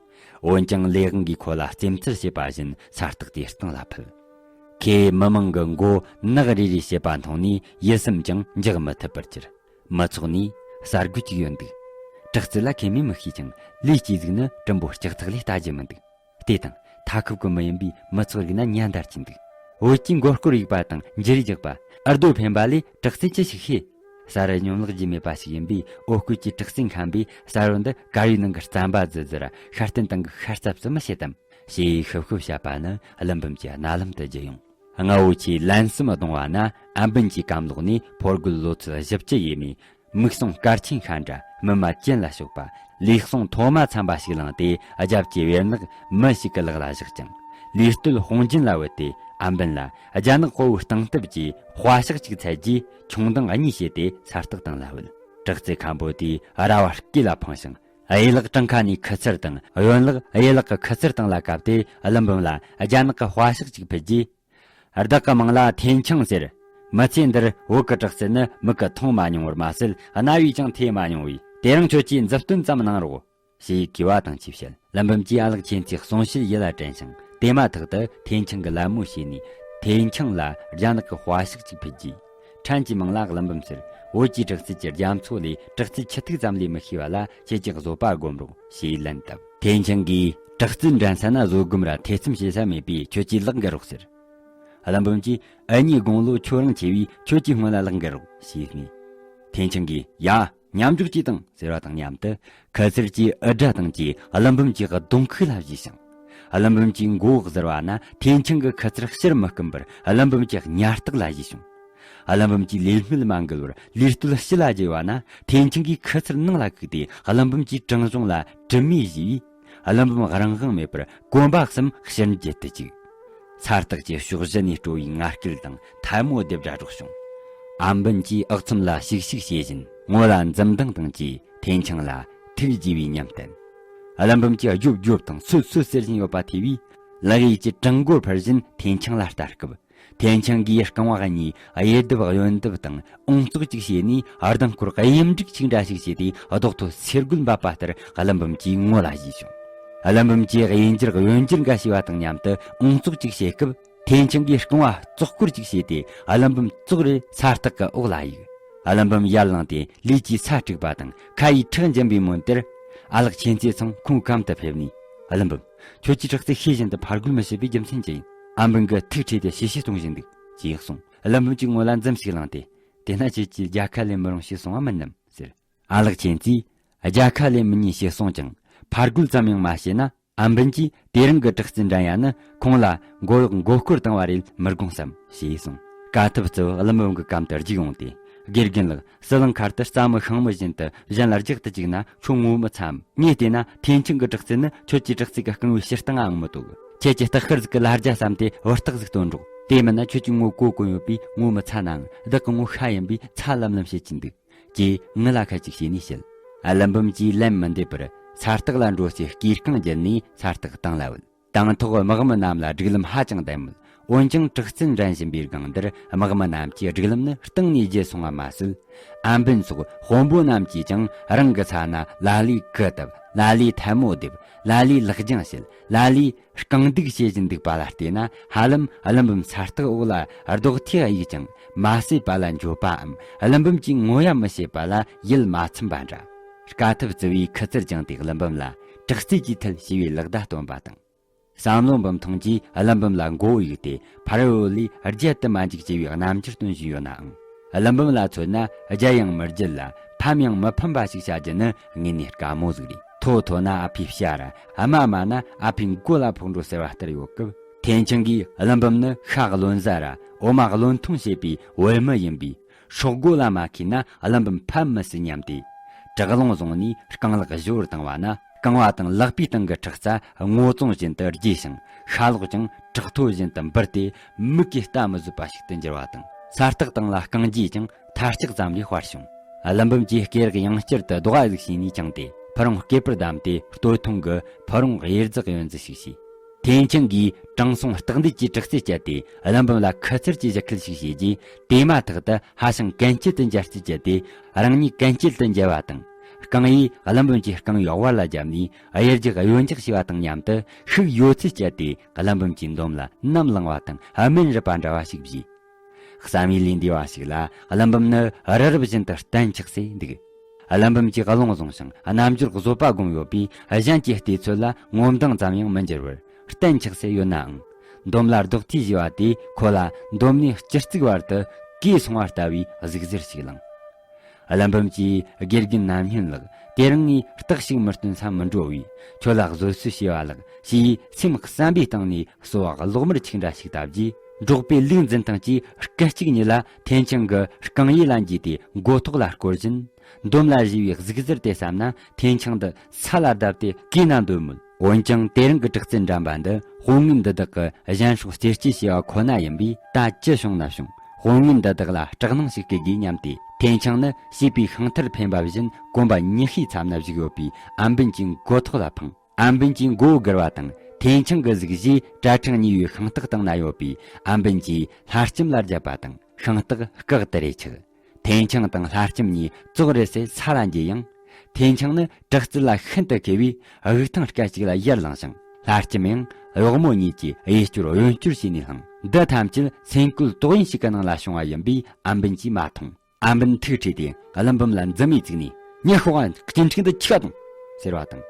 འོན་ཀྱང་ལས་དབང་གིས་ཁོ་ལ་རྩེད་མཚར་བྱེད་པ་བཞིན་ས་སྟེགས་དེའི་སྟེང་ལ་ཕུལ། ཁོས་མི་མང་གི་མགོ་ནག་རིལ་རིལ་བྱེད་པ་མཐོང་ནས་ཡིད་སེམས་ཀྱང་འཇགས་མི་ཐུབ་པར་གྱུར། མི་ཚོགས་ནས་གསར་འགོད་ཅིག་ཡོད་འདུག་དྲག་རྩལ་ལ་ཁས་མེད་མི་ཤེས་ཀྱང་ལས་ཀྱི་གཟུགས་ནི་གྲུམ་པོ་ལྕགས་ཐག་ལས་ལྟ་རྒྱུ་མི་འདུག་དེ་དང་མཐའ་ཁུབ་ཀྱི་མི་ཡིན་པས་མི་ཚོགས་རིག་ན་ཉ་འདར་གྱིན་འདུག་བོད་ཀྱི་མགོ་སྐོར་གཡུག་པ་དང་འཇིར་རྒྱག་པ། ཨར་རྡོ་འཕེན་པ་ལས་དྲག་རྩལ་ཅི་ཞིག་ཤེས། ས་རུ་སྙོམ་ལག་རྒྱུ་མེད་པ་ཞིག་ཡིན་པས། འོ་སྐོལ་གྱི་དྲག་རྩལ་མཁན་པས་ས་རུ་འདི་དཀར་ཡོལ་ནང་གི་རྩམ་པ་ཟིལ་ཟིལ་ར་ཤ་སྟན་སྟེང་གི་ཤ་རྩབ་ཙམ་མི་བྱེད་དམ། ཞེས་ཤུབ་ཤུབ་བཤད་པ་ནི་ཀླུ་འབུམ་གྱི་རྣ་ལམ་དུ་རྒྱུ་ཡོང་། རྔ་བོ་ཆེའི་ལན་གསུམ་གདུང་བ་ན་ཨམ་བན་གྱི་སྐམ་ལོགས་ནས་ཕོ་རྒོད་ལོ་ཚོད་བཞི་བཅུ་ཡས་མས། མིག་ཟུང་སྐར་ཆེན་ཤ་འདྲ། སྨིན་མ་གྱེན་ལ་ཕྱོགས་པ། ལུས་ཟུངས་ཐོག་མ་འཚམ་པ་ཞིག་བླངས་ཏེ། རྒྱབ་ཀྱི་བེར་ནག་མི་ཞིག་གི་ལག་ལ་བཞག་ཅིང་། ལུས་སྟོད་དཔུང་སྦྱིན་ལ་བུད་དེ། ཨམ་བན་ལ་རྒྱ་ནག་དཔའ་བོའི་སྟངས་སྟབས་ཀྱིས་དཔའ་ཤག་ཅིག་འཚལ་རྗེས། མཆོང་ལྡིང་གཉིས་བྱས་ཏེ་ས་སྟེགས་སྟེང་ལ་བུད། དྲག་རྩལ་མཁན་པོ་དེས་ར་བ་སྐེ་ལ་འཕངས་ཤིང་། གཡས་ལག་བྲང་ཁ་ནས་ཁུ་ཚུར་དང་། གཡོན་ལག་གཡས་ལག་གི་ཁུ་ཚུར་སྟེང་ལ་བཀབ་སྟེ། ཀླུ་འབུམ་ལ་རྒྱ་ནག་གི་དཔའ་ཤག་ཅིག་ཕུལ་རྗེས། བདག་གི་མིང་ལ་ཐེན་ཆང་ཟེར། མི་ཚེ་འདིར་བོད་ཀྱི་དྲག་རྩལ་ནི་མིག་གིས་མཐོང་མ་མྱོང་བར་མ་ཟད། རྣ་བས་ཀྱང་ཐོས་མ་མྱོང་བས། དེ་རིང་ཁྱོད་ཀྱིས་མཛུབ་སྟོན་ཙམ་གནང་རོགས། ཞེས་གུས་པ་དང་ཆེ་བཤད། ཀླུ་འབུམ་གྱིས་ཨ་ལགས་མཁྱེན་བརྩེའི་གསུང་བཤད་ཡིད་ལ་དྲན་ཞིང་། དེ་མ་ཐག་ཏུ་ཐེན་ཆང་གི་ལད་མོ་བྱས་ནས། ཐེན་ཆང་ལ་རྒྱ་ནག་གི་དཔའ་ཤག་ཅིག་ཕུལ་རྗེས། ཕྲན་གྱི་མིང་ལ་ཀླུ་འབུམ་ཟེར། བོད་ཀྱི་དྲག་རྩལ་གྱི་རྒྱ་མཚོ་ལས་དྲག་རྩལ་ཆུ་ཐིགས་ཙམ་ལས་མི་ཤེས་པ་ལ། ཁྱེད་ཀྱིས་བཟོད་པ་སྒོམ་རོགས། ཞེས་ལན་བཏབ། ཐེན་ཆང་གིས། དྲག་རྩལ་འགྲན་ས་ན་བཟོད་སྒོམ་ར་ཐེ་ཚོམ་བྱེད་ས་མེད་པས། ཁྱོད་ཀྱིས་ལག་འགུལ་རོགས་ཟེར། ཀླུ་འབུམ་གྱིས། འུ་གཉིས་དགུང་ལོ་ཁྱོད་རང་ཆེ་བས། ཁྱོད་ཀྱིས་སྔོན་ལ་ལག་འགུལ་རོགས། ཞེས་སྨྲས། ཐེན་ཆང་གིས། ཡ། མཉམ་འཇོག་གྱིས་དང་། ཟེར་བ་དང་མཉམ་དུ། ཁུ་ཚུར་གྱིས་འུར་སྒྲ་དང་བཅས་ཀླུ་འབུམ་གྱི་གདོང་ཁུག་ལ་གཞུས་ཤིང་། ཀླུ་འབུམ་གྱི་མགོ་བོ་གཟུར་བ་ན། ཐེན་ཆང་གིས་ཁུ་ཚུར་ཕྱིར་མི་རྐུན་པར། ཀླུ་འབུམ་གྱི་གཉའ་ལྟག་ལ་གཞུས་བྱུང་། ཀླུ་འབུམ་གྱིས་ལས་སྨིད་མ་འགུལ་བར་ལུས་སྟོད་ཕྱི་ལ་བརྗེས་པ་ན། ཐེན་ཆང་གིས་ཁུ་ཚུར་ནང་ལ་བཀུག་སྟེ། ཀླུ་འབུམ་གྱི་བྲང་གཞོང་ལ་གྲིབ་མས་གཞུས་པས། ཀླུ་འབུམ་རང་དབང་མེད་པར་གོམ་པ་གསུམ་ཕྱིར་འགྱེལ་དུ་བཅུག་ས་སྟག་གི་ཕྱོགས་བཞི་ནས་སྤྲོ་བའི་ངར་སྐད་དང་ཐལ་མོ་རྡེབ་སྒྲ་སྒྲོག་བྱུང་། ཨམ་བན་གྱིས་ཨག་ཚོམ་ལ་ཤིག་ཤིག་བྱེད་བཞིན་ངོ་ལ་འཛུམ་མདངས་དང་བཅས་ཐེན་ཆང་ལ་ཐུགས་དགྱེས་པའི་ཉམས་བསྟན། ཀླུ་འབུམ་གྱིས་རྒྱོབ་རྒྱོབ་དང་སོད་སོད་ཟེར་བཞིན་ཡོད་པ་ཐོས་པས། ལག་གཡས་ཀྱི་བྲང་མགོ་ཕུར་བཞིན་ཐེན་ཆང་ལ་ལྟ་སྐབས། ཐེན་ཆང་གིས་རྐང་བ་གཉིས་གཡས་ལྡབ་གཡོན་ལྡབ་དང་ཨོང་ཙོག་ཅིག་བྱས་ནས། ཨར་ལྡིང་སྐོར་གཡུ་འབྲུག་ཅིག་འདྲ་ཞིག་བྱས་ཏེ། རྡོག་ཐོ་སེར་རྒོད་འབབ་པ་ལྟར་ཀླུ་འབུམ་གྱི་ངོ་ལ་གཞུས་བྱུང་། ཀླུ་འབུམ་གྱིས་གཡས་འགྱུར་གཡོན་འགྱུར་འགའ་བྱས་པ་དང་མཉམ་དུ་ཨོང་ཙོག་ཅིག་བྱེད་སྐབས། ཐེན་ཆང་གིས་རྐང་བ་ཙོག་སྐོར་ཅིག་བྱས་ཏེ། ཀླུ་འབུམ་ཙོག་རེ་ས་སྟག་གི་འོག་ལ་གཡུགས། ཀླུ་འབུམ་ཡར་ལངས་ཏེ་ལུས་ཀྱིས་ས་དཀྲུགས་པ་དང་། ཁ་ཡིས་ཁྲག་འབྱིན་པའི་མོན་དེར། ཨ་ལགས་ཆོས་མཛད་ཚང་ཁོང་གམ་དུ་ཕེབས་ནས། ཀླུ་འབུམ། ཁྱོད་ཀྱིས་དྲག་རྩལ་ཤེས་བཞིན་དུ་ཕར་རྒོལ་མི་བྱེད་པའི་རྒྱུ་མཚན་ཅི་ཡིན། ཨམ་བན་གྱིས་ཐུགས་ཁྲོས་ཏེ་ཞེ་ཞེ་གཏོང་བཞིན་འདུག་ཅེས་གསུངས། ཀླུ་འབུམ་གྱིས་ངོ་ལ་འཛུམ་ཞིག་བསླངས་ཏེ། དེས་ན་ཁྱེད་ཀྱིས་རྒྱལ་ཁ་ལེན་མི་རུང་ཞེས་གསུངས་པ་མིན་ནམ་ཟེར། ཨ་ལགས་ཆོས་མཛད། རྒྱལ་ཁ་ལེན་མི་ཉན་ཞེས་གསུངས་ཀྱང་། ཕར་རྒོལ་ཙམ་ཡང་མ་བྱས་ན། ཨམ་བན་གྱིས་དེ་རིང་གི་དྲག་རྩལ་འགྲན་ཡ་ནི་ཁོང་ལ་མགོ་གཡོག་མགོ་སྐོར་བཏང་བ་རེད་མི་དགོངས་སམ་ཞེས་གསུངས། དཀའ་ཐུབ་གཙོ་བོ་ཀླུ་འབུམ་གྱི་གམ་དུ་རྒྱུགས་ཡོང་སྟེ། དགེ་རྒན་ལགས། ཟི་ལིང་མཁར་དུ་རྩྭ་མོ་ཤིང་མོ་བཞིན་དུ་གཞན་ལ་རྒྱག་ཏུ་བཅུག་ན་ཁྱོད་ངོ་མི་ཚ་འམ། ངས་བལྟས་ན་ཐེན་ཆང་གི་དྲག་རྩལ་ནི་ཁྱོད་ཀྱི་དྲག་རྩལ་གྱི་རྐང་བའི་སྤྱིར་བཏང་ངའང་མི་དོ་གི། ཁྱེད་ཀྱིས་སྟག་ཤར་ཟིག་གི་ལ་རྒྱ་བསམ་སྟེ་བུ་སྟག་ཟིག་སྟོན་རོགས། དེ་མིན་ན་ཁྱོད་ཀྱི་ངོ་གོ་གོན་ཡོད་པས་ངོ་མི་ཚ་ནའང་བདག་གི་ངོ་ཤ་ཡིན་པས་ཚ་ལམ་ལམ་བྱེད་ཀྱིན་འདུག་ཅེས་ངུ་ལ་ཁ་ཅིག་བྱས་ནས་བཤད། ཀླུ་འབུམ་གྱིས་ལན་མི་འདེབས་པར་ས་སྟག་ལ་འགྲོ་སའི་སྐས་རྐང་བརྒྱུད་ནས་ས་སྟག་དང་ལ་བུད། དང་ཐོག་དམག་མི་རྣམས་ལ་སྒྲིག་ལམ་ཧ་ཅང་ལྡན་མོད། འོན་ཀྱང་དྲག་རྩལ་འགྲན་བཞིན་པའི་སྒང་འདིར་དམག་མི་རྣམས་ཀྱིས་སྒྲིག་ལམ་ནི་སྟེང་ནས་བརྗེད་སོང་བ་མ་ཟད། ཨམ་བན་སོགས་དཔོན་པོ་རྣམས་ཀྱིས་ཀྱང་རང་གི་ས་ན་ལ་ལས་གུ་བཏབ། ལ་ལས་ཐལ་མོ་རྡེབ། ལ་ལས་ལག་རྒྱང་བྱེད། ལ་ལས་རྐང་སྡུག་བྱེད་བཞིན་འདུག་པ་ལ་བལྟས་ན། ཧ་ལམ་ཀླུ་འབུམ་ས་སྟག་འོག་ལ་རྡོག་ཐེ་གཡུགས་ཀྱང་མ་བསད་པ་ལ་འགྱོད་པའམ། ཀླུ་འབུམ་གྱིས་ངོ་ཡ་མི་བྱེད་པ་ལ་ཡིད་མ་ཚིམ་པ་འདྲ། དཀའ་ཐུབ་གཙོ་བོས་ཁུ་ཚུར་བརྒྱངས་ཏེ་ཀླུ་འབུམ་ལ་དྲག་རྩལ་གྱི་མཐུ་ཞེས་པའི་ལག་བརྡ་སྟོན་པ་དང་། བསམ་བློ་འབུམ་ཐང་གིས་ཀླུ་འབུམ་ལ་མགོ་བོ་གཡུགས་ཏེ། ཕ་རོལ་ལས་བརྒྱལ་དུ་མ་འཇུག་ཅེས་པའི་རྣམ་འགྱུར་སྟོན་བཞིན་ཡོད་ནའང་། ཀླུ་འབུམ་ལ་མཚོན་ན། བརྒྱལ་ཡང་མི་བརྒྱལ་ལ། ཕམ་ཡང་མི་ཕམ་པ་ཞིག་བྱ་རྒྱུ་ནི་དངོས་གནས་དཀའ་མོ་ཟིག་རེད། མཐོ་མཐོ་ན་ཨ་ཕའི་ཕྱྭ་ར། དམའ་དམའ་ན་ཨ་ཕའི་མགོ་ལ་ཕོག་འགྲོ་ཟེར་བ་ལྟར་ཡོད་སྐབས། ཐེན་ཆང་གིས་ཀླུ་འབུམ་ནི་ཤ་རློན་ཟ་ར་འོ་མ་རློན་འཐུང་བྱེད་པའི་བུད་མེད་ཡིན་པས། སྲོག་མགོ་ལ་མ་ཁེལ་ན་ཀླུ་འབུམ་ཕམ་མི་སྲིད་སྙམ་སྟེ། དྲག་རླུང་བཟུང་ནས་རྐང་ལག་གཞོ་བར་བཏང་བ་ན། རྐང་བ་དང་ལག་པའི་སྟེང་གི་ཁྲག་རྩ་སྔོ་བཙོང་བཞིན་དུ་རྒྱས་ཤིང་། ཤ་ལོག་ཀྱང་བྲག་མཐོ་བཞིན་དུ་འབུར་ཏེ་མིག་གིས་ལྟ་མི་བཟོད་པ་ཞིག་ཏུ་འགྱུར་བ་དང་། ས་སྟག་དང་ལ་རྐང་རྗེས་ཀྱང་མཐའ་ལྕགས་ཙམ་ལས་དཔར་བྱུང་། ཀླུ་འབུམ་གྱིས་སྐེ་རགས་ཡང་བསྐྱར་དུ་རྡོག་པ་ཟིག་བྱས་ནས་བཅིངས་ཏེ། ཕུ་རུང་སྐེད་པར་བསྡམས་ཏེ། སྟོད་ཐུང་གི་ཕུ་རུང་གཡས་འཛེགས་གཡོན་འཛེགས་ཤིག་བྱས། ཐེན་ཆང་གིས་དྲང་སྲོང་སྟག་འདེད་ཀྱི་དྲག་རྩལ་སྤྱད་དེ། ཀླུ་འབུམ་ལ་ཁུ་ཚུར་གྱིས་གཞུ་ཁུལ་ཞིག་བྱས་རྗེས། དེ་མ་ཐག་ཏུ་ཧ་ཤང་གན་རྐྱལ་དུ་འཇལ་རྩིས་བྱས་ཏེ། རང་ཉིད་གན་རྐྱལ་དུ་འཇལ་བ་དང་། རྐང་གཡས་ཀླུ་འབུམ་གྱི་རྐང་བའི་བར་ལ་བརྒྱབ་ནས། གཡས་འཛེགས་གཡོན་འཛེགས་བྱས་པ་དང་མཉམ་དུ། ཤུགས་ཡོད་ཚད་སྤྱད་དེ། ཀླུ་འབུམ་གྱི་འདོམ་ལ་ནམ་ལངས་པ་དང་སྨན་རུབ་པ་འདྲ་བ་ཞིག་བྱས། བསམ་ཡུལ་ལས་འདས་པ་ཞིག་ལ། ཀླུ་འབུམ་ནི་རི་རབ་བཞིན་དུ་གཏན་ཆགས་སེ་འདུག་ཀླུ་འབུམ་གྱིས་རླུང་བཟུང་ཞིང་རྣམ་འགྱུར་བཟོད་པ་སྒོམ་ཡོད་པས། གཞན་གྱི་བལྟས་ཚོད་ལ་ངོ་མདངས་ཙམ་ཡང་མི་འགྱུར་བར་གཏན་ཆགས་སེ་ཡོད་ནའང་། འདོམ་ལ་རྡོག་ཐེ་བྱས་པ་དེས་ཁོ་ལ་འདོམ་ནས་སྤྱི་གཙུག་བར་དུ་གས་སོང་བ་ལྟ་བུའི་ཟུག་གཟེར་ཞིག་ལངས། ཀླུ་འབུམ་གྱིས། དགེ་རྒན་རྣམ་སྨིན་ལགས། དེ་རིང་ངས་སྟག་ཞིག་མི་སྟོན་ས་མི་འགྲོ་བས། ཁྱོད་ལ་བཟོད་གསོལ་ཞུ་བ་ལགས། ཞེས་སེམས་བསམ་པའི་སྟེང་ནས་གསོལ་བ་གློག་དམར་འཁྱུག་འདྲ་ཞིག་བཏབ་རྗེས། འབྲོག་པའི་ལུག་འཛིན་སྟངས་ཀྱིས་སྐད་ཅིག་ཉིད་ལ་ཐེན་ཆང་གི་རྐང་གཡས་ལ་འགྱེལ་ཏེ་མགོ་ཐོག་ལ་བསྐོར་བཞིན། འདོམ་ལ་གཞུས་པའི་ཟུག་གཟེར་དེ་བསམ་ན། ཐེན་ཆང་འདི་ས་ལ་བརྡབས་ཏེ་གས་ན་འདོད་མོད། འོན་ཀྱང་དེ་རིང་གི་དྲག་རྩལ་འགྲན་པ་འདི་དཔོན་ངན་འདི་དག་གི་གཞན་སྲོག་གཅེས་སྐྱེལ་བྱས་པ་ཁོ་ན་ཡིན་པས། ད་ཅི་བྱུང་ན་བྱུང་། དཔོན་ངན་འདི་དག་ལ་སྐྲག་སྣང་ཞིག་སྐྱེ་དགོས་སྙམ་སྟེ། ཐེན་ཆང་ནི་བྱིས་པའི་ཤིང་མཐར་འཕེན་པ་བཞིན་གོམ་པ་ཉི་ཤུའི་མཚམས་ན་བཞུགས་ཡོད་པའི་ཨམ་བན་གྱི་མགོ་ཐོག་ལ་འཕངས། ཨམ་བན་གྱི་མགོ་བོ་སྒུར་བ་དང་། ཐེན་ཆང་གི་གཟུགས་གཞས་གྲྭ་ཕྲེང་གཉིས་པའི་ཤིང་སྟག་སྟེང་ན་ཡོད་པའི་ཨམ་བན་གྱིས་ལྷ་ལྕམ་ལ་རྒྱབ་པ་དང་། ཤིང་སྟག་སྐག་ཏུ་རེ་ཆགས། ཐེན་ཆང་དང་ལྷ་ལྕམ་གཉིས་ཙོག་རེ་སེ་ས་ལ་འགྱེལ་ཡང་། ཐེན་ཆང་ནི་དྲག་རྩལ་ལ་ཤིན་ཏུ་མཁས་པས། དབུགས་ཐང་སྐད་ཅིག་ལ་ཡར་ལངས་ཤིང་། ལྷ་ལྕམ་ཡང་གཡོག་མོ་གཉིས་ཀྱིས་གཡས་སྐྱོར་གཡོན་སྐྱོར་བྱས་ནས་བསླངས། འདི་ཐམས་ཅད་སེམས་བཀོད་དོགས་ཡངས་ཤིག་གི་ནང་ལ་བྱུང་བ་ཡིན་པས་ཨམ་བན་གྱིས་མ་མཐོང་། ཨམ་བན་ཐུགས་ཁྲོས་ཏེ་ཀླུ་འབུམ་ལ་མཛུབ་མོས་བཙུགས་ནས། ཉེ་ཤོག་ཨ། སྐྱིན་ཕྲུག་འདི་ཁྱི་ག་དང་ཟེར་བ་དང་།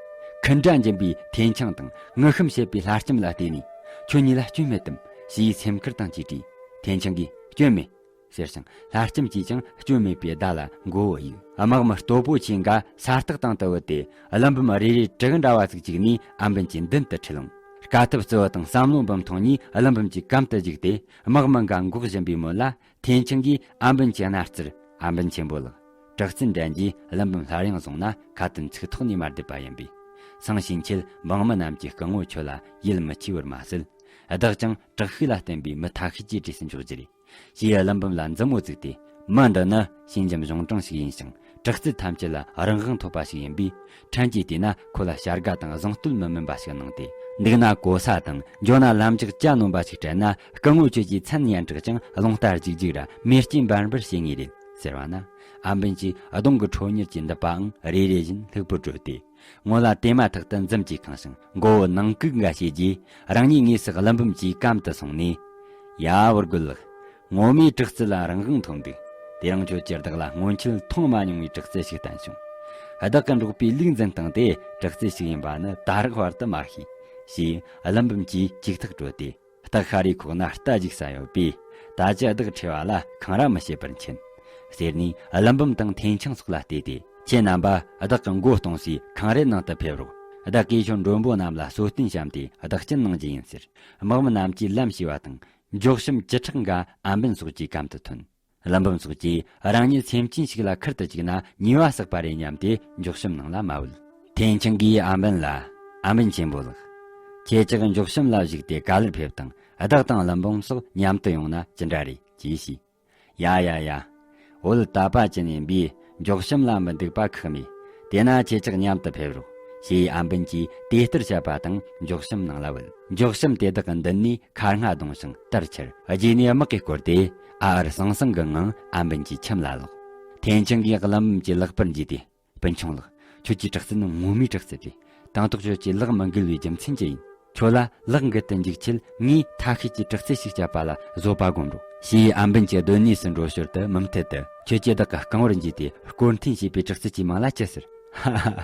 ཁུ་འདྲ་འབྱིན་པའི་ཐེན་ཆང་དང་ངུ་ཤམ་བྱེད་པའི་ལྷ་ལྕམ་ལ་བལྟས་ནས། ཁྱོད་གཉིས་ལ་སྐྱོན་མེད་དམ་ཞེས་སེམས་ཁུར་དང་བཅས་ཏེ། ཐེན་ཆང་གིས་སྐྱོན་མེད་ཟེར་ཞིང་། ལྷ་ལྕམ་གྱིས་ཀྱང་སྐྱོན་མེད་པའི་བརྡ་ལ་མགོ་བོ་གཡུགས། དམག་མི་སྟོབས་པོ་ཆེ་འགའ་ས་སྟག་སྟེང་དུ་བུད་དེ། ཀླུ་འབུམ་རེ་རེ་གྲི་གུ་འདྲ་བ་ཟིག་བཅུག་ནས་ཨམ་བན་གྱི་མདུན་དུ་ཁྲིད་ལངས། དཀའ་ཐུབ་རྩི་བ་དང་བསམ་བློ་འབུམ་ཐོང་གཉིས་ཀླུ་འབུམ་གྱི་གམ་དུ་བརྒྱུགས་ཏེ་དམག་མི་འགའ་འགོག་བཞིན་པའི་མོད་ལ། ཐེན་ཆང་གིས་ཨམ་བན་གྱི་རྣ་རྩེར། ཨམ་བན་ཆེན་པོ་ལགས། དྲག་རྩལ་འགྲན་རྗེས་ཀླུ་འབུམ་སླར་ཡང་བཟུང་ན་ཁ་དན་ཚིག་ཐོག་ནས་མ་བསྡད་པ་ཡིན་པས། སང་ཕྱིན་ཆད་འབངས་མི་རྣམས་ཀྱི་སྐུ་ངོ་ཁྱོད་ལ་ཡིད་མི་ཆེས་པར་མ་ཟད། བདག་ཀྱང་དྲག་ཤུགས་ལ་བརྟེན་པའི་མི་ཐ་ཤལ་གྱི་གྲས་སུ་འཇོག་རྒྱུ་རེད། ཞེས་ཀླུ་འབུམ་ལ་མཛུབ་མོ་བཙུགས་ཏེ། མི་འདི་ནི་ཞིང་ཁྱིམ་གཞུང་དྲང་ཞིག་ཡིན་ཞིང་། དྲག་རྩལ་ཐམས་ཅད་ལ་རང་དབང་ཐོབ་པ་ཞིག་ཡིན་པས། ཕྲན་གྱིས་བལྟས་ན་ཁོ་ལ་བྱ་དགའ་དང་གཟེངས་བསྟོད་མི་དམན་པ་ཞིག་གནང་སྟེ། འདུག་ན་གོ་ས་དང་འགྱོ་ན་ལམ་རྒྱགས་ཇ་ནོམ་པ་ཞིག་སྤྲད་ན། སྐུ་ངོ་ཁྱོད་ཀྱི་མཚན་སྙན་གྲགས་ཀྱང་རླུང་རྟ་རྒྱུག་རྒྱུག་ར་མེ་ལྕེ་འབར་འབར་བྱེད་ངེས་རེད། ཟེར་བ་ན། ཨམ་བན་གྱིས་གདོང་གི་ཁྲོ་གཉེར་གྱི་འདུད་པའང་རེ་རེ་བཞིན་ལྷུག་པོར་བགྲོད་དེ། ངོ་ལ་དེ་མ་ཐག་ཏུ་འཛུམ་གྱིས་ཁེངས་ཤིང་མགོ་བོ་ནང་བཀུག་འགའ་བྱས་རྗེས། རང་ཉིད་དངོས་སུ་ཀླུ་འབུམ་གྱི་གམ་དུ་སོང་ནས། ཡ། བུ་རྒོད་ལགས། ངོ་མའི་དྲག་རྩལ་ལ་རང་དབང་ཐོབ་འདུག། དེ་རིང་ཁྱོད་ཀྱིས་བདག་ལ་སྔོན་ཆད་མཐོང་མ་མྱོང་བའི་དྲག་རྩལ་ཞིག་བསྟན་བྱུང་། བདག་གི་འབྲོག་པའི་ལུགས་འཛིན་སྟངས་དེ་དྲག་རྩལ་ཞིག་ཡིན་པ་ནི་ད་རག་བར་དུ་མ་ཤེས། ཞེས་ཀླུ་འབུམ་གྱིས་ཅིག་ཐག་གྲོལ་ཏེ། སྟག་ཤ་རའི་ཁོག་ན་རྟ་རྒྱུག་ས་ཡོད་པས། ད་ཅི་བདག་ཁྲེལ་བ་ལ་འཁང་ར་མི་བྱེད་པར་མཁྱེན། ཟེར་ནས་ཀླུ་འབུམ་དང་ཐེན་ཆང་སོགས་ལ་བལྟས་ཏེ། ཁྱེད་རྣམ་པ་བདག་གི་མགོ་སྟོང་སའི་ཁང་རའི་ནང་དུ་ཕེབས་རོགས། བདག་གིས་ཁྱོད་མགྲོན་པོ་རྣམས་ལ་གསོལ་སྟོན་བཤམས་ཏེ་བདག་སྐྱིད་གནང་རྒྱུ་ཡིན་ཟེར། དམག་མི་རྣམས་ཀྱིས་ལམ་ཕྱེ་བ་དང་། མགྱོགས་ཤམ་བཅུ་ཕྲག་འགའ་ཨམ་བན་སོགས་ཀྱི་གམ་དུ་ཐོན། ཀླུ་འབུམ་སོགས་ཀྱིས་རང་ཉིད་སེམས་ཅན་ཞིག་ལ་ཁུར་དུ་བཅུག་ན་ཉེས་པ་བསགས་པ་རེད་སྙམ་སྟེ་མགྱོགས་ཤམ་ནང་ལ་མ་བུད། ཐེན་ཆང་གིས་ཨམ་བན་ལ། ཨམ་བན་ཆེན་པོ་ལགས། ཁྱེད་ཅག་མགྱོགས་ཤམ་ལ་བཞུགས་ཏེ་ག་ལེར་ཕེབས་དང་། བདག་དང་ཀླུ་འབུམ་སོགས་མཉམ་དུ་ཡོང་ན་ཅི་འདྲ་རེད། ཅེས་ཞུས། ཡ་ཡ་ཡ། བོད་དད་པ་ཅན་ཡིན་པས་མགྱོགས་ཤམ་ལ་མི་འདུག་པ་ཁག་མེད། དེས་ན་ཁྱེད་ཅག་མཉམ་དུ་ཕེབས་རོགས། ཞེས་ཨམ་བན་གྱིས་དེ་ལྟར་བཤད་པ་དང་མགྱོགས་ཤམ་ནང་ལ་བུད། མགྱོགས་ཤམ་དེ་དག་གི་མདུན་ནས་ཁ་རྔ་བརྡུངས་ཤིང་དར་ཁྱེར། རྗེས་ནས་དམག་གིས་བསྐོར་ཏེ། ཨ་ཨར་ཟང་ཟིང་གི་ངང་ཨམ་བན་གྱི་ཁྱིམ་ལ་ལོག། ཐེན་ཆང་གིས་ཀླུ་འབུམ་གྱི་ལག་པར་འཇུས་ཏེ། སྤུན་ཆུང་ལགས། ཁྱོད་ཀྱི་དྲག་རྩལ་ནི་ངོ་མའི་དྲག་རྩལ་རེད། དང་ཐོག་ཁྱོད་ཀྱི་ལག་མི་འགུལ་བའི་རྒྱུ་མཚན་ཅི་ཡིན། ཁྱོད་ལ་ལག་འགུལ་དུ་འཇུག་ཆེད་ངས་ཐ་ཤལ་གྱི་དྲག་རྩལ་ཞིག་སྤྱད་པ་ལ་བཟོད་པ་སྒོམ་རོགས། ཞེས་ཨམ་བན་གྱི་སྡོད་གནས་སུ་འགྲོ་ཞོར་དུ་མུ་མཐུད་དུ། ཁྱོད་ཀྱིས་བདག་གི་རྐང་བར་འཇུས་ཏེ་བསྐོར་འཐེན་བྱེད་པའི་དྲག་རྩལ་གྱི་མིང་ལ་ཅི་ཟེར། ཧ་ཧ་ཧ།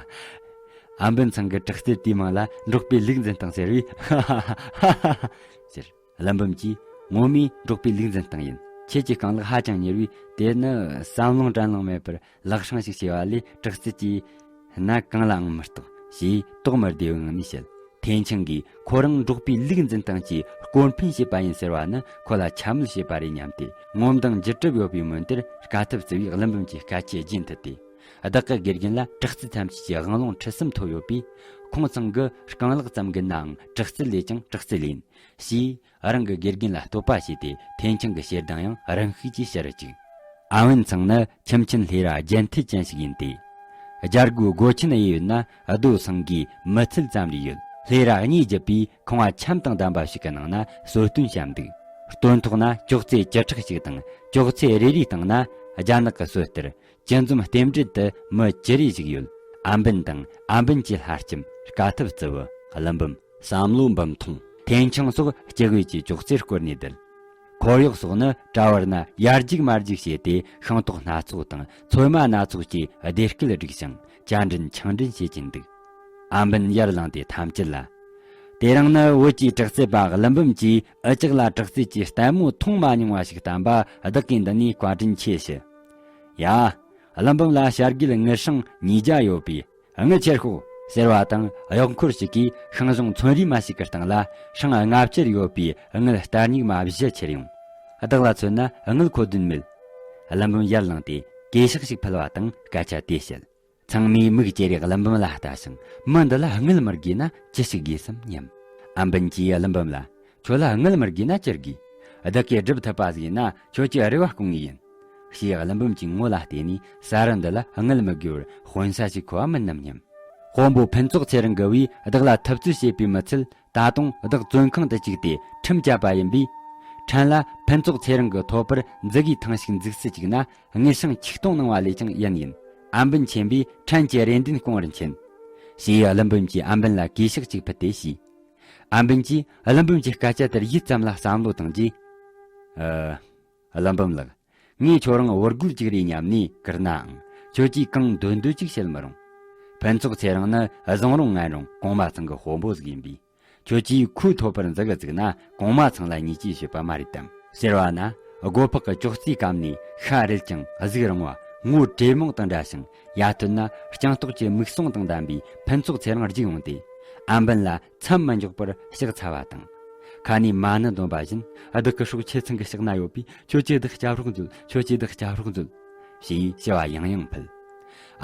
ཨམ་བན་ཚང་གི་དྲག་རྩལ་དེའི་མིང་ལ་འབྲོག་པའི་ལུགས་འཛིན་སྟངས་ཟེར་བས། ཧ་ཧ་ཧ་ཧ་ཟེར། ཀླུ་འབུམ་གྱིས། ངོ་མའི་འབྲོག་པའི་ལུགས་འཛིན་སྟངས་ཡིན། ཁྱེད་ཀྱི་རྐང་ལག་ཧ་ཅང་མྱུར་བས། དེ་ནི་བསམ་ལོང་དྲན་ལོང་མེད་པར་ལག་ཧྲང་ཞིག་བྱས་པ་ལས་དྲག་རྩལ་གྱི་སྣ་གང་ལའང་མི་གཏོགས། ཞེས་དོགས་མི་བདེ་བའི་ངང་ནས་བཤད། ཐེན་ཆང་གིས་ཁོ་རང་འབྲོག་པའི་ལུགས་འཛིན་སྟངས་ཀྱིས་བསྐོར་འཕེན་བྱས་པ་ཡིན་ཟེར་བ་ནི་ཁོ་ལ་འཕྱ་སྨོད་བྱས་པ་རེད་སྙམ་སྟེ། ངོ་མདངས་འཇིགས་གྲབས་ཡོད་པའི་མོན་དེར་དཀའ་ཐུབ་བརྩི་བའི་ཀླུ་འབུམ་གྱི་སྐད་ཆས་རྒྱུན་མཐུད་དེ། བདག་གི་དགེ་རྒན་ལ་དྲག་རྩལ་ཐམས་ཅད་ཀྱི་དབང་ལུང་ཁྲིད་གསུམ་ཐོབ་ཡོད་པས། ཁོང་ཚང་གི་རྐང་ལག་ཙམ་གྱི་ནའང་དྲག་རྩལ་ལས་ཀྱང་དྲག་རྩལ་ཡིན། ཞེས་རང་གི་དགེ་རྒན་ལ་བསྟོད་པ་བྱས་ཏེ། ཐེན་ཆང་གི་ཞེ་སྡང་ཡང་རང་ཤུགས་ཀྱིས་ཞི་རུ་བཅུག། ཨ་བན་ཚང་ནི་ཁྱིམ་ཆེན་ལྷས་ར་རྒྱན་ཐེལ་ཅན་ཞིག་ཡིན་ཏེ། རྒྱལ་སྒོའི་སྒོ་ཆེན་གཡས་ཡོད་ན་རྡོ་སེང་གེའི་མི་ཚད་ཙམ་རེ་ཡོད། ལྷས་ར་གཉིས་བརྒྱུད་པའི་ཁང་བ་འཆམ་དང་ལྡན་པ་ཞིག་གི་ནང་ན་གསོལ་སྟོན་བཤམས་འདུག། སྟོན་ཐོག་ན་ཅོག་ཙེ་བཅུ་ཕྲག་ཞིག་དང་ཅོག་ཙེ་རེ་རེའི་སྟེང་ན་རྒྱ་ནག་གི་སྲོལ་ལྟར། སྤྱི་འཛོམས་རྟེན་འབྲེལ་དུ་མི་བཅུ་རེ་ཞིག་ཡོད། ཨམ་བན་དང་ཨམ་བན་གྱི་ལྷ་ལྕམ། དཀའ་ཐུབ་རྩི་བུ། ཀླུ་འབུམ། བསམ་བློ་འབུམ་ཐོང་། ཐེན་ཆང་སོགས་སྤྱི་སྒོས་ཀྱི་ཅོག་ཙེར་བསྐོར་ནས་བསྡད། འཁོར་གཡོག་སོགས་ནི་གྲྭ་བར་ན་ཡར་རྒྱུག་མར་རྒྱུག་བྱས་ཏེ། ཤིང་ཏོག་སྣ་ཚོགས་དང་ཚོད་མ་སྣ་ཚོགས་ཀྱི་སྡེར་སྐད་བསྒྲིགས་ཤིང་། བཅར་འདྲེན་ཆང་འདྲེན་བྱེད་ཀྱིན་འདུག། ཨམ་བན་ཡར་ལངས་ཏེ་ཐམས་ཅད་ལ། དེ་རིང་ནི་བོད་ཀྱི་དྲག་རྩལ་པ་ཀླུ་འབུམ་གྱིས་འུ་ཅག་ལ་དྲག་རྩལ་གྱི་ལྟད་མོ་མཐོང་མ་མྱོང་བ་ཞིག་བསྟན་པ། བདག་གིས་འདི་ནས་བཀའ་དྲིན་ཆེ་ཞུ། ཡ། ཀླུ་འབུམ་ལ་བྱ་རྒོད་ངུ་སྲང་ཉིས་བརྒྱ་ཡོད་པས་དངུལ་ཁྱེར་ཤོག་ཟེར་བ་དང་། གཡོག་འཁོར་ཞིག་གིས་ཤིང་གཞོང་ཚོན་རིས་མ་ཞིག་གི་སྟེང་ལ་སྲང་ལྔ་བཅུར་ཡོད་པའི་དངུལ་གཏར་སྙིགས་མ་བཞི་ཁྱེར་ཡོང་། བདག་ལ་མཚོན་ན་དངུལ་མཁོ་དོན་མེད། ཀླུ་འབུམ་ཡར་ལངས་ཏེ་གུས་ཕྱག་ཞིག་ཕུལ་བ་དང་སྐད་ཆ་དེ་བཤད། ཚང་མས་མིག་ཅེ་རེ་ཀླུ་འབུམ་ལ་ལྟ་ཞིང་། མི་འདི་ལ་དངུལ་མི་དགོས་ན་ཅི་ཞིག་དགོས་སམ་སྙམ། ཨམ་བན་གྱིས་ཀླུ་འབུམ་ལ། ཁྱོད་ལ་དངུལ་མི་དགོས་ན་ཅི་དགོས། བདག་གིས་སྒྲུབ་ཐུབ་པ་ཟིག་ཡིན་ན་ཁྱོད་ཀྱི་རེ་བ་སྐོང་ངེས་ཡིན། ཞེས་ཀླུ་འབུམ་གྱི་ངོ་ལ་བལྟས་ནས། ས་རུ་འདི་ལ་དངུལ་མི་དགོས་པར་དཔོན་ས་ཞིག་མཁོ་བ་མིན་ནམ་སྙམ། དཔོན་པོ་ཕུན་ཚོགས་ཚེ་རིང་གིས་བདག་ལ་ཐུབ་ཚོད་བྱས་པའི་མི་ཚད། ད་དུང་བདག་བཙོན་ཁང་དུ་བཅུག་སྟེ་ཁྲིམས་བཅད་པ་ཡིན་པས། ཕྲན་ལ་ཕུན་ཚོགས་ཚེ་རིང་གི་ཐོད་པར་མཛུ་གུའི་ཐང་ཞིག་འཛུགས་སུ་བཅུག་ན། དངུལ་སྲང་ཆིག་སྟོང་གནང་བ་ལས་ཀྱང་ཡིན་ཡིན། ཨམ་བན་ཆེན་པོས་ཕྲན་གྱི་རེ་འདུན་སྐོང་བར་མཁྱེན། ཞེས་ཀླུ་འབུམ་གྱིས་ཨམ་བན་ལ་གུས་ཕྱག་ཅིག་ཕུལ་ཏེ་ཞུས། ཨམ་བན་གྱིས་ཀླུ་འབུམ་གྱི་སྐད་ཆ་དེར་ཡུད་ཙམ་ལ་བསམ་བློ་བཏང་རྗེས། ཨ། ཀླུ་འབུམ་ལགས། ངས་ཁྱོད་རང་བོར་རྒོལ་ཅིག་རེད་སྙམ་ནས་བཀུར་ནའང་། ཁྱོད་ཀྱིས་གང་འདོད་འདོད་ཅིག་བྱེད་མི་རུང་། ཕུན་ཚོགས་ཚེ་རིང་ནི་བཟང་རུང་ངན་རུང་གོང་མ་ཚང་གི་དཔོན་པོ་ཟིག་ཡིན་པས། ཁྱོད་ཀྱིས་ཁོའི་ཐོད་པར་མཛུ་གུ་བཙུགས་ན་གོང་མ་ཚང་ལ་ཉེས་ཆད་གཅོད་པ་མ་རེད་དམ། ཟེར་བ་ན། སྒོ་ཕག་གི་ཅོག་ཙེའི་སྐམ་ནས་ཤ་རལ་ཅིང་གཟུགས་རིང་བ། ངོ་དྲེད་མོང་དང་འདྲ་ཞིང་། ཡ་ཐོད་ན་སྤྱང་ལྟོགས་ཀྱི་མིག་ཟུང་དང་ལྡན་པའི་ཕུན་ཚོགས་ཚེ་རིང་རྒྱུགས་ཡོང་སྟེ། ཨམ་བན་ལ་མཚམས་མི་འཇོག་པར་ཕྱག་འཚལ་བ་དང་། ཁ་ནས་མ་ཎི་འདོན་པ་བཞིན། བདག་གི་སྲོག་ཁྱེད་ཚང་གི་ཕྱག་ན་ཡོད་པས། ཁྱོད་ཀྱིས་བདག་སྐྱབས་རོགས་མཛོད། ཁྱོད་ཀྱིས་བདག་སྐྱབས་རོགས་མཛོད། ཞེས་ཞུ་བ་ཡང་ཡང་ཕུལ།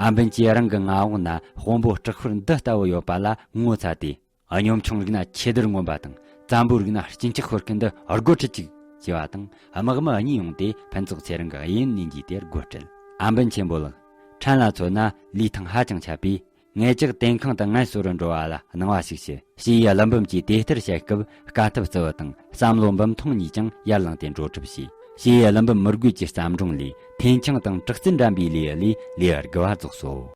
ཨམ་བན་གྱིས་རང་གི་མངའ་འོག་ན་དཔོན་པོ་དྲག་ཤོར་འདི་ལྟ་བུ་ཡོད་པ་ལ་ངོ་ཚ་སྟེ། གཉོམ་ཆུང་རིགས་ན་ཆེ་དུར་ངོམ་པ་དང་། བཙན་པོའི་རིགས་ན་གཅིན་སྐྱག་ཤོར་མཁན་འདི་སྒོ་ཁྲིད་ཅིག་ཅེས་པ་དང་། དམག་མི་གཉིས་ཡོང་སྟེ་ཕུན་ཚོགས་ཚེ་རིང་གི་གཡས་གཡོན་ནས་འགྱེལ་ཏེ་སྒོ་ཁྲིད། ཨམ་བན་ཆེན་པོ་ལགས། ཕྲན་ལ་མཚོན་ན་ལུས་ཐང་ཧ་ཅང་ཆད་པས། ངེད་ཅག་དེང་ཁང་དུ་ངལ་གསོ་རུ་འགྲོ་བ་ལ་གནང་བ་ཞིག་ཞུ། ཞེས་ཀླུ་འབུམ་གྱིས་དེ་ལྟར་བཤད་སྐབས། དཀའ་ཐུབ་རྩི་བ་དང་བསམ་བློ་འབུམ་ཐོང་གཉིས་ཀྱང་ཡར་ལངས་ཏེ་འགྲོ་གྲབས་བྱས། ཞེས་ཀླུ་འབུམ་མི་རྒོད་ཀྱི་བརྩམས་སྒྲུང་ལས། འཐེན་འཆང་དང་དྲག་རྩལ་འགྲན་པའི་ལེའུ་ལས་ལེའུ་དགུ་བ་རྫོགས་སོ།